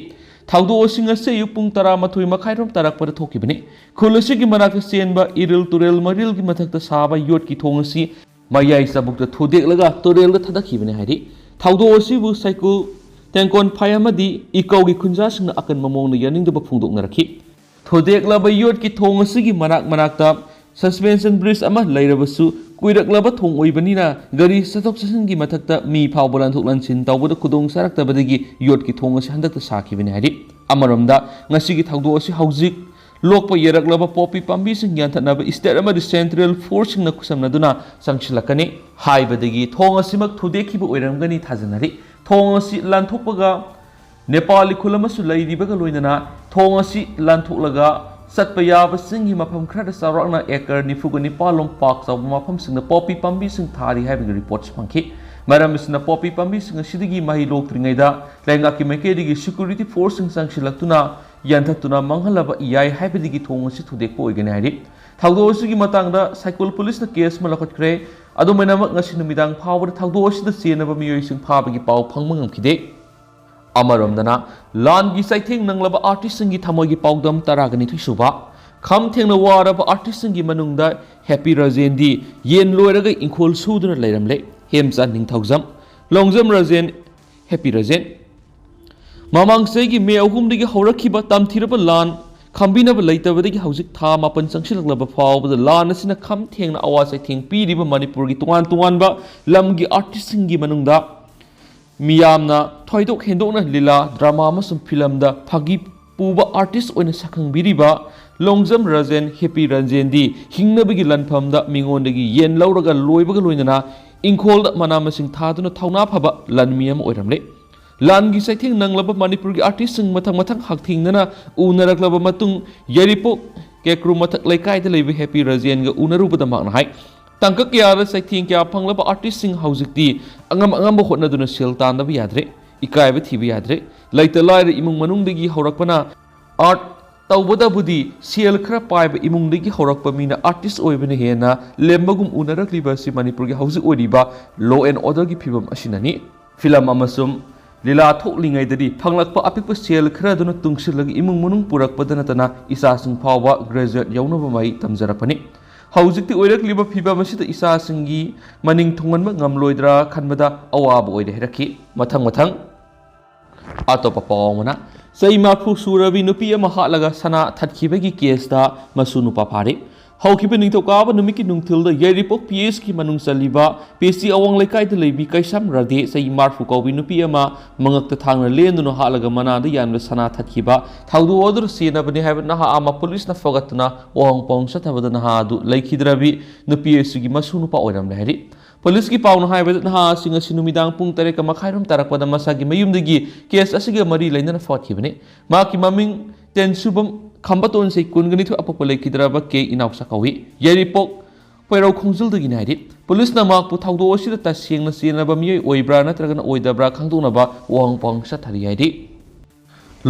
ꯊꯧꯗꯣꯛ ꯑꯁꯤ ꯉꯁꯤ ꯑꯌꯨꯛ ꯄꯨꯡ ꯇꯔꯥꯃꯥꯊꯣꯏ ꯃꯈꯥꯏꯔꯣꯝ ꯇꯥꯔꯛꯄꯗ ꯊꯣꯛꯈꯤꯕꯅꯤ꯫ ꯈꯨꯜ ꯑꯁꯤꯒꯤ ꯃꯅꯥꯛꯇ ꯆꯦꯟꯕ ꯏꯔꯤꯜ ꯇꯨꯔꯦꯜ ꯃꯔꯤꯜꯒꯤ ꯃꯊꯛꯇ ꯁꯥꯕ ꯌꯣꯠꯀꯤ ꯊꯣꯡ ꯑꯁꯤ ꯃꯌꯥꯏ ꯆꯕꯨꯛꯇ ꯊꯨꯗꯦꯛꯂꯒ ꯇꯨꯔꯦꯜꯗ ꯊꯥꯗꯈꯤꯕꯅꯤ ꯍꯥꯏꯔꯤ꯫ ꯊꯧꯗꯣꯛ ꯑꯁꯤꯕꯨ ꯁꯥꯏꯀꯨꯜ ꯇꯦꯡꯀꯣꯟ ꯐꯥꯏ ꯑꯃꯗꯤ ꯏꯀꯧꯒꯤ ꯈꯨꯟꯖꯥꯁꯤꯡꯅ ꯑꯀꯟꯕ ꯃꯑꯣꯡꯗ ꯌꯥꯅꯤꯡꯗꯕ ꯐꯣꯡꯗꯣꯛꯅꯔꯛꯈꯤ꯫ ꯊꯨꯗꯦꯛꯂꯕ ꯌꯣꯠꯀꯤ ꯊꯣꯡ ꯑꯁꯤꯒꯤ ꯃꯅꯥꯛ ꯃꯅꯥꯛꯇ suspension bridge ꯑꯃ ꯂꯩꯔꯕꯁꯨ, ꯀꯨꯏꯔꯛꯂꯕ ꯊꯣꯡ ꯑꯣꯏꯕꯅꯤꯅ ꯒꯥꯔꯤ ꯆꯠꯊꯣꯛ ꯆꯠꯁꯤꯟꯒꯤ ꯃꯊꯛꯇ ꯃꯤ ꯐꯥꯎꯕ ꯂꯥꯟꯊꯣꯛ ꯂꯥꯟꯁꯤꯟ ꯇꯧꯕꯗ ꯈꯨꯗꯣꯡ ꯆꯥꯔꯛꯇꯕꯗꯒꯤ ꯌꯣꯠꯀꯤ ꯊꯣꯡ ꯑꯁꯤ ꯍꯟꯗꯛꯇ ꯁꯥꯈꯤꯕꯅꯤ ꯍꯥꯏꯔꯤ꯫ ꯑꯃꯔꯣꯝꯗ, ꯉꯁꯤꯒꯤ ꯊꯧꯗꯣꯛ ꯑꯁꯤ ꯍꯧꯖꯤꯛ ꯂꯣꯛꯄ ꯌꯥꯔꯛꯂꯕ ꯄꯣꯄꯤ ꯄꯥꯝꯕꯤꯁꯤꯡ ꯌꯥꯟꯊꯠꯅꯕ state ꯑꯃꯗꯤ central forceꯁꯤꯡꯅ ꯈꯨꯠꯁꯝꯅꯗꯨꯅ ꯆꯪꯁꯤꯜꯂꯛꯀꯅꯤ꯫ ꯍꯥꯏꯕꯗꯒꯤ ꯊꯣꯡ ꯑꯁꯤꯃꯛ ꯊꯨꯗꯦꯛꯈꯤꯕ ꯑꯣꯏꯔꯝꯒꯅꯤ ꯊꯥꯖꯅꯔꯤ꯫ ꯊꯣꯡ ꯑꯁꯤ ꯂꯥꯟꯊꯣꯛꯄꯒ ꯅꯦꯄꯥꯂꯤ ꯈꯨꯜ ꯑꯃꯁꯨ ꯂꯩꯔꯤꯕꯒ ꯂꯣꯏꯅꯅ ꯊꯣꯡ ꯑꯁꯤ ꯂꯥꯟꯊꯣꯛꯂꯒ ꯆꯠꯄ ꯌꯥꯕꯁꯤꯡꯒꯤ ꯃꯐꯝ ꯈꯔꯗ ꯆꯥꯎꯔꯥꯛꯅ acre ꯅꯤꯐꯨꯒ ꯅꯤꯄꯥꯜ ꯂꯣꯝ ꯄꯥꯛ ꯆꯥꯎꯕ ꯃꯐꯝꯁꯤꯡꯗ ꯄꯣꯄꯤ ꯄꯥꯝꯕꯤꯁꯤꯡ ꯊꯥꯔꯤ ꯍꯥꯏꯕꯒꯤ reports ꯐꯪꯈꯤ꯫ ꯃꯔꯝ ꯑꯁꯤꯅ ꯄꯣꯄꯤ ꯄꯥꯝꯕꯤꯁꯤꯡ ꯑꯁꯤꯗꯒꯤ ꯃꯍꯩ ꯂꯣꯛꯇ꯭ꯔꯤꯉꯩꯗ ꯂꯩꯉꯥꯛꯀꯤ ꯃꯥꯏꯀꯩꯗꯒꯤ security forceꯁꯤꯡ ꯆꯪꯁꯤꯜꯂꯛꯇꯨꯅ ꯌꯥꯟꯊꯠꯇꯨꯅ ꯃꯥꯡꯍꯜꯂꯕ ꯌꯥꯏ ꯍꯥꯏꯕꯗꯒꯤ ꯊꯣꯡ ꯑꯁꯤ ꯊꯨꯗꯦꯛꯄ ꯑꯣꯏꯒꯅꯤ ꯍꯥꯏꯔꯤ꯫ ꯊꯧꯗꯣꯛ ꯑꯁꯤꯒꯤ ꯃꯇꯥꯡꯗ ꯁꯥꯏꯀꯣꯜ ꯄꯨꯂꯤꯁꯅ case ꯑꯃ ꯂꯧꯈꯠꯈ꯭ꯔꯦ꯫ ꯑꯗꯨꯃꯥꯏꯅꯃꯛ ꯉꯁꯤ ꯅꯨꯃꯤꯗꯥꯡ ꯐꯥꯎꯕꯗ ꯊꯧꯗꯣꯛ ꯑꯁꯤꯗ ꯆꯦꯟꯅꯕ ꯃꯤꯑꯣꯏꯁꯤꯡ ꯐꯥꯕꯒꯤ ꯄꯥꯎ ꯐꯪꯕ ꯉꯝꯈꯤꯗꯦ꯫ ꯑꯃꯔꯣꯝꯗꯅ, ꯂꯥꯟꯒꯤ ꯆꯩꯊꯦꯡ ꯅꯪꯂꯕ artistꯁꯤꯡꯒꯤ ꯊꯃꯣꯏꯒꯤ ꯄꯥꯎꯗꯝ ꯇꯔꯥꯒ ꯅꯤꯊꯣꯏ ꯁꯨꯕ꯫ ꯈꯝ ꯊꯦꯡꯅ ꯋꯥꯔꯕ artistꯁꯤꯡꯒꯤ ꯃꯅꯨꯡꯗ ꯍꯦꯄꯤ ꯔꯥꯖꯦꯟꯗꯤ ꯌꯦꯟ ꯂꯣꯏꯔꯒ ꯏꯪꯈꯣꯜ ꯁꯨꯗꯨꯅ ꯂꯩꯔꯝꯂꯦ꯫ ꯍꯦꯝꯆꯥꯟ ꯅꯤꯡꯊꯧꯖꯝ, ꯂꯣꯡꯖꯝ ꯔꯥꯖꯦꯟ, ꯍꯦꯄꯤ ꯔꯥꯖꯦꯟ꯫ ꯃꯃꯥꯡ ꯆꯍꯤꯒꯤ ꯃꯦ ꯑꯍꯨꯝꯗꯒꯤ ꯍꯧꯔꯛꯈꯤꯕ ꯇꯝꯊꯤꯔꯕ ꯂꯥꯟ, ꯈꯥꯝꯕꯤꯅꯕ ꯂꯩꯇꯕꯗꯒꯤ ꯍꯧꯖꯤꯛ ꯊꯥ ꯃꯥꯄꯟ ꯆꯪꯁꯤꯜꯂꯛꯂꯕ ꯐꯥꯎꯕꯗ ꯂꯥꯟ ꯑꯁꯤꯅ ꯈꯝ ꯊꯦꯡꯅ ꯑꯋꯥ ꯆꯩꯊꯦꯡ ꯄꯤꯔꯤꯕ ꯃꯅꯤꯄꯨꯔꯒꯤ ꯇꯣꯉꯥꯟ ꯇꯣꯉꯥꯟꯕ ꯂꯝꯒꯤ artistꯁꯤꯡꯒꯤ ꯃꯅꯨꯡꯗ ꯃꯤꯌꯥꯝꯅ ꯊꯣꯏꯗꯣꯛ ꯍꯦꯟꯗꯣꯛꯅ ꯂꯤꯂꯥ, drama ꯑꯃꯁꯨꯡ filmꯗ ꯐꯥꯒꯤ ꯄꯨꯕ artist ꯑꯣꯏꯅ ꯁꯛꯈꯪꯕꯤꯔꯤꯕ ꯂꯣꯡꯖꯝ ꯔꯥꯖꯦꯟ, ꯍꯦꯄꯤ ꯔꯥꯖꯦꯟꯗꯤ ꯍꯤꯡꯅꯕꯒꯤ ꯂꯥꯟꯐꯝꯗ ꯃꯤꯉꯣꯟꯗꯒꯤ ꯌꯦꯟ ꯂꯧꯔꯒ ꯂꯣꯏꯕꯒ ꯂꯣꯏꯅꯅ ꯏꯪꯈꯣꯜꯗ ꯃꯅꯥ ꯃꯁꯤꯡ ꯊꯥꯗꯨꯅ ꯊꯧꯅꯥ ꯐꯕ ꯂꯥꯟꯃꯤ ꯑꯃ ꯑꯣꯏꯔꯝꯂꯦ꯫ ꯂꯥꯟꯒꯤ ꯆꯩꯊꯦꯡ ꯅꯪꯂꯕ ꯃꯅꯤꯄꯨꯔꯒꯤ artistꯁꯤꯡ ꯃꯊꯪ ꯃꯊꯪ ꯍꯛꯊꯦꯡꯅꯅ ꯎꯅꯔꯛꯂꯕ ꯃꯇꯨꯡ, ꯌꯥꯏꯔꯤꯄꯣꯛ ꯀꯦꯀ꯭ꯔꯨ ꯃꯊꯛ ꯂꯩꯀꯥꯏꯗ ꯂꯩꯕ ꯍꯦꯄꯤ ꯔꯥꯖꯦꯟꯒ ꯎꯅꯔꯨꯕꯗ ꯃꯍꯥꯛꯅ ꯍꯥꯏ, ꯇꯥꯡꯀꯛ ꯀꯌꯥꯗ ꯆꯩꯊꯦꯡ ꯀꯌꯥ ꯐꯪꯂꯕ artistꯁꯤꯡ ꯍꯧꯖꯤꯛꯇꯤ ꯑꯉꯝ ꯑꯉꯝꯕ ꯍꯣꯠꯅꯗꯨꯅ ꯁꯦꯜ ꯇꯥꯟꯗꯕ ꯌꯥꯗ꯭ꯔꯦ, ꯏꯀꯥꯏꯕ ꯊꯤꯕ ꯌꯥꯗ꯭ꯔꯦ꯫ ꯂꯩꯇ ꯂꯥꯏꯔ ꯏꯃꯨꯡ ꯃꯅꯨꯡꯗꯒꯤ ꯍꯧꯔꯛꯄꯅ art ꯇꯧꯕꯇꯕꯨꯗꯤ ꯁꯦꯜ ꯈꯔ ꯄꯥꯏꯕ ꯏꯃꯨꯡꯗꯒꯤ ꯍꯧꯔꯛꯄ ꯃꯤꯅ ꯑꯥꯔꯇꯤꯁ ꯑꯣꯏꯕꯅ ꯍꯦꯟꯅ ꯂꯦꯝꯕꯒꯨꯝ ꯎꯅꯔꯛꯂꯤꯕ ꯑꯁꯤ ꯃꯅꯤꯄꯨꯔꯒꯤ ꯍꯧꯖꯤꯛ ꯑꯣꯏꯔꯤꯕ law and orderꯒꯤ ꯐꯤꯕꯝ ꯑꯁꯤꯅꯅꯤ꯫ ꯐꯤꯂꯝ ꯑꯃꯁꯨꯡ ꯂꯤꯂꯥ ꯊꯣꯛꯂꯤꯉꯩꯗꯗꯤ ꯐꯪꯂꯛꯄ ꯑꯄꯤꯛꯄ ꯁꯦꯜ ꯈꯔꯗꯨꯅ ꯇꯨꯡꯁꯤꯜꯂꯒ ꯏꯃꯨꯡ ꯃꯅꯨꯡ ꯄꯨꯔꯛꯄꯗ ꯅꯠꯇꯅ ꯏꯆꯥꯁꯤꯡ ꯐꯥꯎꯕ graduate ꯌꯧꯅꯕ ꯃꯍꯩ ꯇꯝꯖꯔꯛꯄꯅꯤ꯫ ꯍꯧꯖꯤꯛꯇꯤ ꯑꯣꯏꯔꯛꯂꯤꯕ ꯐꯤꯕꯝ ꯑꯁꯤꯗ ꯏꯆꯥꯁꯤꯡꯒꯤ ꯃꯅꯤꯡ ꯊꯨꯡꯍꯟꯕ ꯉꯝꯂꯣꯏꯗ꯭ꯔꯥ ꯈꯟꯕꯗ ꯑꯋꯥꯕ ꯑꯣꯏꯔꯦ ꯍꯥꯏꯔꯛꯈꯤ꯫ ꯃꯊꯪ ꯃꯊꯪ ꯑꯇꯣꯞꯄ ꯄꯥꯎ ꯑꯃꯅ, ꯆꯍꯤ ꯃꯔꯤꯐꯨ ꯁꯨꯔꯕꯤ ꯅꯨꯄꯤ ꯑꯃ ꯍꯥꯠꯂꯒ ꯁꯅꯥ ꯊꯠꯈꯤꯕꯒꯤ ꯀꯦꯁꯇ ꯃꯁꯨ ꯅꯨꯄꯥ ꯐꯥꯔꯦ꯫ ꯍꯧꯈꯤꯕ ꯅꯤꯡꯊꯧꯀꯥꯕ ꯅꯨꯃꯤꯠꯀꯤ ꯅꯨꯡꯊꯤꯜꯗ ꯌꯥꯏꯔꯤꯄꯣꯛ ꯄꯤ ꯑꯦꯁꯀꯤ ꯃꯅꯨꯡ ꯆꯜꯂꯤꯕ ꯄꯤ ꯑꯦꯁ ꯁꯤ ꯑꯋꯥꯡ ꯂꯩꯀꯥꯏꯗ ꯂꯩꯕꯤ ꯀꯩꯁꯥꯝ ꯔꯥꯙꯦ, ꯆꯍꯤ ꯃꯔꯤꯐꯨ ꯀꯧꯕꯤ ꯅꯨꯄꯤ ꯑꯃ ꯃꯉꯛꯇ ꯊꯥꯡꯅ ꯂꯦꯟꯗꯨꯅ ꯍꯥꯠꯂꯒ ꯃꯅꯥꯗ ꯌꯥꯟꯕ ꯁꯅꯥ ꯊꯠꯈꯤꯕ, ꯊꯧꯗꯣꯛ ꯑꯗꯨꯗ ꯆꯦꯟꯅꯕꯅꯤ ꯍꯥꯏꯕ ꯅꯍꯥ ꯑꯃ ꯄꯨꯂꯤꯁꯅ ꯐꯒꯠꯇꯨꯅ ꯋꯥꯍꯪ ꯄꯥꯎꯍꯪ ꯆꯠꯊꯕꯗ ꯅꯍꯥ ꯑꯗꯨ ꯂꯩꯈꯤꯗ꯭ꯔꯕꯤ ꯅꯨꯄꯤ ꯑꯁꯤꯒꯤ ꯃꯁꯨ ꯅꯨꯄꯥ ꯑꯣꯏꯔꯝꯂꯦ ꯍꯥꯏꯔꯤ꯫ ꯄꯨꯂꯤꯁꯀꯤ ꯄꯥꯎꯅ ꯍꯥꯏꯕꯗ, ꯅꯍꯥ ꯑꯁꯤꯡ ꯑꯁꯤ ꯅꯨꯃꯤꯗꯥꯡ ꯄꯨꯡ ꯇꯔꯦꯠꯀ ꯃꯈꯥꯏꯔꯣꯝ ꯇꯥꯔꯛꯄꯗ ꯃꯁꯥꯒꯤ ꯃꯌꯨꯝꯗꯒꯤ ꯀꯦꯁ ꯑꯁꯤꯒ ꯃꯔꯤ ꯂꯩꯅꯅ ꯐꯒꯠꯈꯤꯕꯅꯤ꯫ ꯃꯍꯥꯛꯀꯤ ꯃꯃꯤꯡ ꯇꯦꯟꯁꯨꯕꯝ ꯈꯝꯕꯇꯣꯟ, ꯆꯍꯤ ꯀꯨꯟꯒ ꯅꯤꯊꯣꯏ, ꯑꯄꯣꯛꯄ ꯂꯩꯈꯤꯗ꯭ꯔꯕ ꯀꯦ ꯏꯅꯥꯎꯆꯥ ꯀꯧꯏ꯫ ꯌꯥꯏꯔꯤꯄꯣꯛ ꯄꯣꯏꯔꯧ ꯈꯣꯡꯖꯤꯜꯗꯒꯤꯅꯤ ꯍꯥꯏꯔꯤ꯫ ꯄꯨꯂꯤꯁꯅ ꯃꯍꯥꯛꯄꯨ ꯊꯧꯗꯣꯛ ꯑꯁꯤꯗ ꯇꯁꯦꯡꯅ ꯆꯦꯟꯅꯕ ꯃꯤꯑꯣꯏ ꯑꯣꯏꯕ꯭ꯔꯥ ꯅꯠꯇ꯭ꯔꯒꯅ ꯑꯣꯏꯗꯕ꯭ꯔꯥ ꯈꯪꯗꯣꯛꯅꯕ ꯋꯥꯍꯪ ꯄꯥꯎꯍꯪ ꯆꯠꯊꯔꯤ ꯍꯥꯏꯔꯤ꯫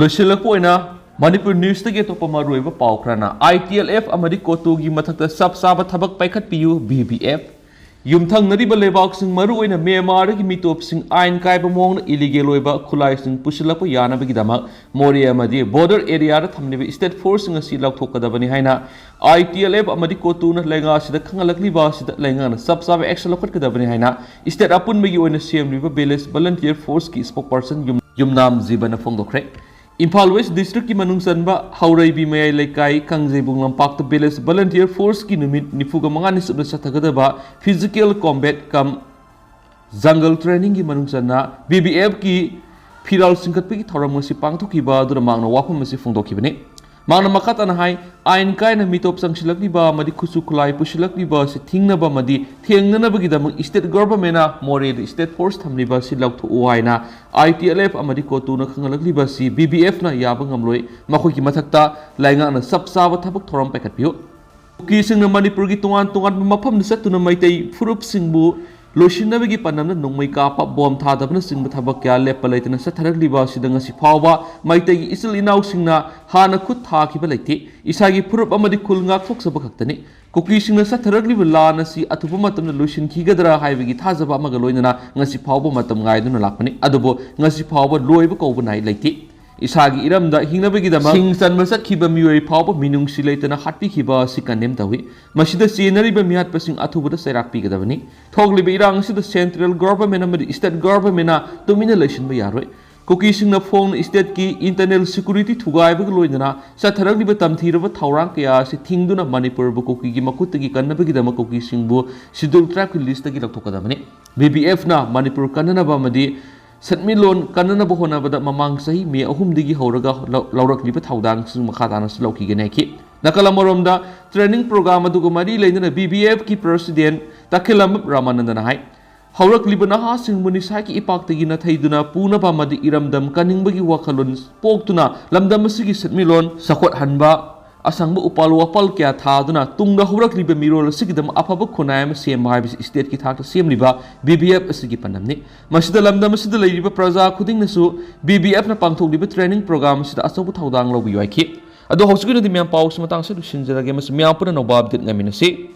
ꯂꯣꯏꯁꯤꯜꯂꯛꯄ ꯑꯣꯏꯅ ꯃꯅꯤꯄꯨꯔ ꯅ꯭ꯌꯨꯁꯇꯒꯤ ꯑꯇꯣꯞꯄ ꯃꯔꯨꯑꯣꯏꯕ ꯄꯥꯎ ꯈꯔꯅ, ꯑꯥꯏ ꯇꯤ ꯑꯦꯜ ꯑꯦꯐ ꯑꯃꯗꯤ ꯀꯣꯇꯨꯒꯤ ꯃꯊꯛꯇ ꯆꯞ ꯆꯥꯕ ꯊꯕꯛ ꯄꯥꯏꯈꯠꯄꯤꯌꯨ, ꯕꯤ ꯕꯤ ꯑꯦꯐ꯫ ꯌꯨꯝꯊꯪꯅꯔꯤꯕ ꯂꯩꯕꯥꯛꯁꯤꯡ, ꯃꯔꯨꯑꯣꯏꯅ ꯃ꯭ꯌꯥꯟꯃꯥꯔꯗꯒꯤ ꯃꯤꯇꯣꯞꯁꯤꯡ ꯑꯥꯏꯟ ꯀꯥꯏꯕ ꯃꯑꯣꯡꯗ ꯏꯂꯤꯒꯦꯜ ꯑꯣꯏꯕ ꯈꯨꯠꯂꯥꯏꯁꯤꯡ ꯄꯨꯁꯤꯜꯂꯛꯄ ꯌꯥꯅꯕꯒꯤꯗꯃꯛ ꯃꯣꯔꯦ ꯑꯃꯗꯤ ꯕꯣꯔꯗꯔ ꯑꯦꯔꯤꯌꯥꯗ ꯊꯝꯂꯤꯕ ꯁ꯭ꯇꯦꯠ ꯐꯣꯔꯁꯁꯤꯡ ꯑꯁꯤ ꯂꯧꯊꯣꯛꯀꯗꯕꯅꯤ ꯍꯥꯏꯅ ꯑꯥꯏ ꯇꯤ ꯑꯦꯜ ꯑꯦꯐ ꯑꯃꯗꯤ ꯀꯣꯇꯨꯅ ꯂꯩꯉꯥꯛ ꯑꯁꯤꯗ ꯈꯪꯍꯜꯂꯛꯂꯤꯕ ꯑꯁꯤꯗ ꯂꯩꯉꯥꯛꯅ ꯆꯞ ꯆꯥꯕ ꯑꯦꯛꯁꯟ ꯂꯧꯈꯠꯀꯗꯕꯅꯤ ꯍꯥꯏꯅ ꯁ꯭ꯇꯦꯠ ꯑꯄꯨꯟꯕꯒꯤ ꯑꯣꯏꯅ ꯁꯦꯝꯂꯤꯕ ꯚꯤꯂꯦꯖ ꯚꯣꯂꯨꯟꯇꯤꯌꯔ ꯐꯣꯔꯁꯀꯤ ꯁ꯭ꯄꯣꯛꯄꯔꯁꯟ ꯌꯨꯝ-, ꯌꯨꯝꯅꯥꯝ ꯖꯤꯕꯅ ꯐꯣꯡꯗꯣꯛꯈ꯭ꯔꯦ꯫ ꯏꯝꯐꯥꯜ ꯋꯦꯁ ꯗꯤꯁꯇ꯭ꯔꯤꯛꯀꯤ ꯃꯅꯨꯡ ꯆꯟꯕ ꯍꯧꯔꯩꯕꯤ ꯃꯌꯥꯏ ꯂꯩꯀꯥꯏ ꯀꯥꯡꯖꯩꯕꯨꯡ ꯂꯝꯄꯥꯛꯇ ꯚꯤꯂꯦꯖ ꯚꯣꯂꯨꯟꯇꯤꯌꯔ ꯐꯣꯔꯁꯀꯤ ꯅꯨꯃꯤꯠ ꯅꯤꯐꯨꯒ ꯃꯉꯥꯅꯤ ꯆꯨꯞꯅ ꯆꯠꯊꯒꯗꯕ ꯐꯤꯖꯤꯀꯦꯜ ꯀꯣꯝꯕꯦꯠ ꯀꯝ ꯖꯪꯒꯜ ꯇ꯭ꯔꯦꯅꯤꯡꯒꯤ ꯃꯅꯨꯡ ꯆꯟꯅ ꯕꯤ ꯕꯤ ꯑꯦꯐꯀꯤ ꯐꯤꯔꯥꯜ ꯆꯤꯡꯈꯠꯄꯒꯤ ꯊꯧꯔꯝ ꯑꯁꯤ ꯄꯥꯡꯊꯣꯛꯈꯤꯕ ꯑꯗꯨꯅ ꯃꯍꯥꯛꯅ ꯋꯥꯐꯝ ꯑꯁꯤ ꯐꯣꯡꯗꯣꯛꯈꯤꯕꯅꯤ꯫ ꯃꯍꯥꯛꯅ ꯃꯈꯥ ꯇꯥꯅ ꯍꯥꯏ, ꯑꯥꯏꯟ ꯀꯥꯏꯅ ꯃꯤꯇꯣꯞ ꯆꯪꯁꯤꯜꯂꯛꯂꯤꯕ ꯑꯃꯗꯤ ꯈꯨꯠꯁꯨ ꯈꯨꯠꯂꯥꯏ ꯄꯨꯁꯤꯜꯂꯛꯂꯤꯕ ꯑꯁꯤ ꯊꯤꯡꯅꯕ ꯑꯃꯗꯤ ꯊꯦꯡꯅꯅꯕꯒꯤꯗꯃꯛ ꯁ꯭ꯇꯦꯠ ꯒꯚꯔꯟꯃꯦꯟꯅ ꯃꯣꯔꯦꯗ ꯁ꯭ꯇꯦꯠ ꯐꯣꯔꯁ ꯊꯝꯂꯤꯕ ꯑꯁꯤ ꯂꯧꯊꯣꯛꯎ ꯍꯥꯏꯅ ꯑꯥꯏ ꯇꯤ ꯑꯦꯜ ꯑꯦꯐ ꯑꯃꯗꯤ ꯀꯣꯇꯨꯅ ꯈꯪꯍꯜꯂꯛꯂꯤꯕ ꯑꯁꯤ ꯕꯤ ꯕꯤ ꯑꯦꯐꯅ ꯌꯥꯕ ꯉꯝꯂꯣꯏ꯫ ꯃꯈꯣꯏꯒꯤ ꯃꯊꯛꯇ ꯂꯩꯉꯥꯛꯅ ꯆꯞ ꯆꯥꯕ ꯊꯕꯛ ꯊꯧꯔꯝ ꯄꯥꯏꯈꯠꯄꯤꯌꯨ꯫ ꯀꯨꯀꯤꯁꯤꯡꯅ ꯃꯅꯤꯄꯨꯔꯒꯤ ꯇꯣꯉꯥꯟ ꯇꯣꯉꯥꯟꯕ ꯃꯐꯝꯗ ꯆꯠꯇꯨꯅ ꯃꯩꯇꯩ ꯐꯨꯔꯨꯞꯁꯤꯡꯕꯨ ꯂꯣꯏꯁꯤꯟꯅꯕꯒꯤ ꯄꯥꯟꯗꯝꯗ ꯅꯣꯡꯃꯩ ꯀꯥꯞꯄ, ꯕꯣꯝ ꯊꯥꯗꯕꯅꯆꯤꯡꯕ ꯊꯕꯛ ꯀꯌꯥ ꯂꯦꯞꯄ ꯂꯩꯇꯅ ꯆꯠꯊꯔꯛꯂꯤꯕ ꯑꯁꯤꯗ ꯉꯁꯤ ꯐꯥꯎꯕ ꯃꯩꯇꯩꯒꯤ ꯏꯆꯤꯜ ꯏꯅꯥꯎꯁꯤꯡꯅ ꯍꯥꯟꯅ ꯈꯨꯠ ꯊꯥꯈꯤꯕ ꯂꯩꯇꯦ꯫ ꯏꯁꯥꯒꯤ ꯐꯨꯔꯨꯞ ꯑꯃꯗꯤ ꯈꯨꯜ ꯉꯥꯛꯊꯣꯛꯆꯕ ꯈꯛꯇꯅꯤ꯫ ꯀꯨꯀꯤꯁꯤꯡꯅ ꯆꯠꯊꯔꯛꯂꯤꯕ ꯂꯥꯟ ꯑꯁꯤ ꯑꯊꯨꯕ ꯃꯇꯝꯗ ꯂꯣꯏꯁꯤꯟꯈꯤꯒꯗ꯭ꯔꯥ ꯍꯥꯏꯕꯒꯤ ꯊꯥꯖꯕ ꯑꯃꯒ ꯂꯣꯏꯅꯅ ꯉꯁꯤ ꯐꯥꯎꯕ ꯃꯇꯝ ꯉꯥꯏꯗꯨꯅ ꯂꯥꯛꯄꯅꯤ꯫ ꯑꯗꯨꯕꯨ ꯉꯁꯤ ꯐꯥꯎꯕ ꯂꯣꯏꯕ ꯀꯧꯕ ꯅꯥꯏ ꯂꯩꯇꯦ꯫ ꯏꯁꯥꯒꯤ ꯏꯔꯝꯗ ꯍꯤꯡꯅꯕꯒꯤꯗꯃꯛ ꯁꯤꯡ ꯆꯟꯕ ꯆꯠꯈꯤꯕ ꯃꯤꯑꯣꯏ ꯐꯥꯎꯕ ꯃꯤꯅꯨꯡꯁꯤ ꯂꯩꯇꯅ ꯍꯥꯠꯄꯤꯈꯤꯕ ꯑꯁꯤ ꯀꯟꯗꯦꯝ ꯇꯧꯏ꯫ ꯃꯁꯤꯗ ꯆꯦꯟꯅꯔꯤꯕ ꯃꯤꯍꯥꯠꯄꯁꯤꯡ ꯑꯊꯨꯕꯗ ꯆꯩꯔꯥꯛ ꯄꯤꯒꯗꯕꯅꯤ꯫ ꯊꯣꯛꯂꯤꯕ ꯏꯔꯥꯡ ꯑꯁꯤꯗ central government ꯑꯃꯗꯤ state governmentꯅ ꯇꯨꯃꯤꯟꯅ ꯂꯩꯁꯤꯟꯕ ꯌꯥꯔꯣꯏ꯫ ꯀꯨꯀꯤꯁꯤꯡꯅ ꯐꯣꯡꯅ stateꯀꯤ internal security ꯊꯨꯒꯥꯏꯕꯒ ꯂꯣꯏꯅꯅ ꯆꯠꯊꯔꯛꯂꯤꯕ ꯇꯝꯊꯤꯔꯕ ꯊꯧꯔꯥꯡ ꯀꯌꯥ ꯑꯁꯤ ꯊꯤꯡꯗꯨꯅ ꯃꯅꯤꯄꯨꯔꯕꯨ ꯀꯨꯀꯤꯒꯤ ꯃꯈꯨꯠꯇꯒꯤ ꯀꯟꯅꯕꯒꯤꯗꯃꯛ ꯀꯨꯀꯤꯁꯤꯡꯕꯨ schedule tribeꯀꯤ listꯇꯒꯤ ꯂꯧꯊꯣꯛꯀꯗꯕꯅꯤ꯫ BBFꯅ ꯃꯅꯤꯄꯨꯔ ꯀꯟꯅꯅꯕ ꯑꯃꯗꯤ ꯁꯦꯟꯃꯤꯠꯂꯣꯟ ꯀꯟꯅꯅꯕ ꯍꯣꯠꯅꯕꯗ ꯃꯃꯥꯡ ꯆꯍꯤ ꯃꯦ ꯑꯍꯨꯝꯗꯒꯤ ꯍꯧꯔꯒ ꯂꯧ-, ꯂꯧꯔꯛꯂꯤꯕ ꯊꯧꯗꯥꯡꯁꯤꯡ ꯃꯈꯥ ꯇꯥꯅꯁꯨ ꯂꯧꯈꯤꯒꯅꯤ ꯍꯥꯏꯈꯤ꯫ ꯅꯥꯀꯜ ꯑꯃꯔꯣꯝꯗ, training program ꯑꯗꯨꯒ ꯃꯔꯤ ꯂꯩꯅꯅ BBFꯀꯤ president ꯇꯈꯦꯜꯂꯝꯕꯝ ꯔꯥꯃꯥꯅꯟꯗꯅ ꯍꯥꯏ, ꯍꯧꯔꯛꯂꯤꯕ ꯅꯍꯥꯁꯤꯡꯕꯨ ꯅꯤꯁꯥꯒꯤ ꯏꯄꯥꯛꯇꯒꯤ ꯅꯥꯊꯩꯗꯨꯅ ꯄꯨꯅꯕ ꯑꯃꯗꯤ ꯏꯔꯝꯗꯝ ꯀꯟꯅꯤꯡꯕꯒꯤ ꯋꯥꯈꯜꯂꯣꯟ ꯄꯣꯛꯇꯨꯅ ꯂꯝꯗꯝ ꯑꯁꯤꯒꯤ ꯁꯦꯟꯃꯤꯠꯂꯣꯟ ꯆꯥꯎꯈꯠꯍꯟꯕ, ꯑꯁꯪꯕ ꯎꯄꯥꯜ ꯋꯥꯄꯥꯜ ꯀꯌꯥ ꯊꯥꯗꯨꯅ ꯇꯨꯡꯗ ꯍꯧꯔꯛꯂꯤꯕ ꯃꯤꯔꯣꯜ ꯑꯁꯤꯒꯤꯗꯃꯛ ꯑꯐꯕ ꯈꯨꯟꯅꯥꯏ ꯑꯃ ꯁꯦꯝꯕ ꯍꯥꯏꯕꯁꯤ stateꯀꯤ ꯊꯥꯛꯇ ꯁꯦꯝꯂꯤꯕ BBF ꯑꯁꯤꯒꯤ ꯄꯥꯟꯗꯝꯅꯤ꯫ ꯃꯁꯤꯗ ꯂꯝꯗꯝ ꯑꯁꯤꯗ ꯂꯩꯔꯤꯕ ꯄ꯭ꯔꯖꯥ ꯈꯨꯗꯤꯡꯅꯁꯨ BBFꯅ ꯄꯥꯡꯊꯣꯛꯂꯤꯕ training program ꯑꯁꯤꯗ ꯑꯆꯧꯕ ꯊꯧꯗꯥꯡ ꯂꯧꯕꯤꯌꯨ ꯍꯥꯏꯈꯤ꯫ ꯑꯗꯣ ꯍꯧꯖꯤꯛꯀꯤ ꯑꯣꯏꯅꯗꯤ ꯃꯌꯥꯝ ꯄꯥꯎꯁꯤ ꯃꯇꯥꯡꯁꯤꯗ ꯂꯣꯏꯁꯤꯟꯖꯔꯒꯦ꯫ ꯃꯁꯤ ꯃꯌꯥꯝ ꯄꯨꯟꯅ ꯅꯣꯡꯕꯥ update ꯉꯥꯏꯃꯤꯟꯅꯁꯤ꯫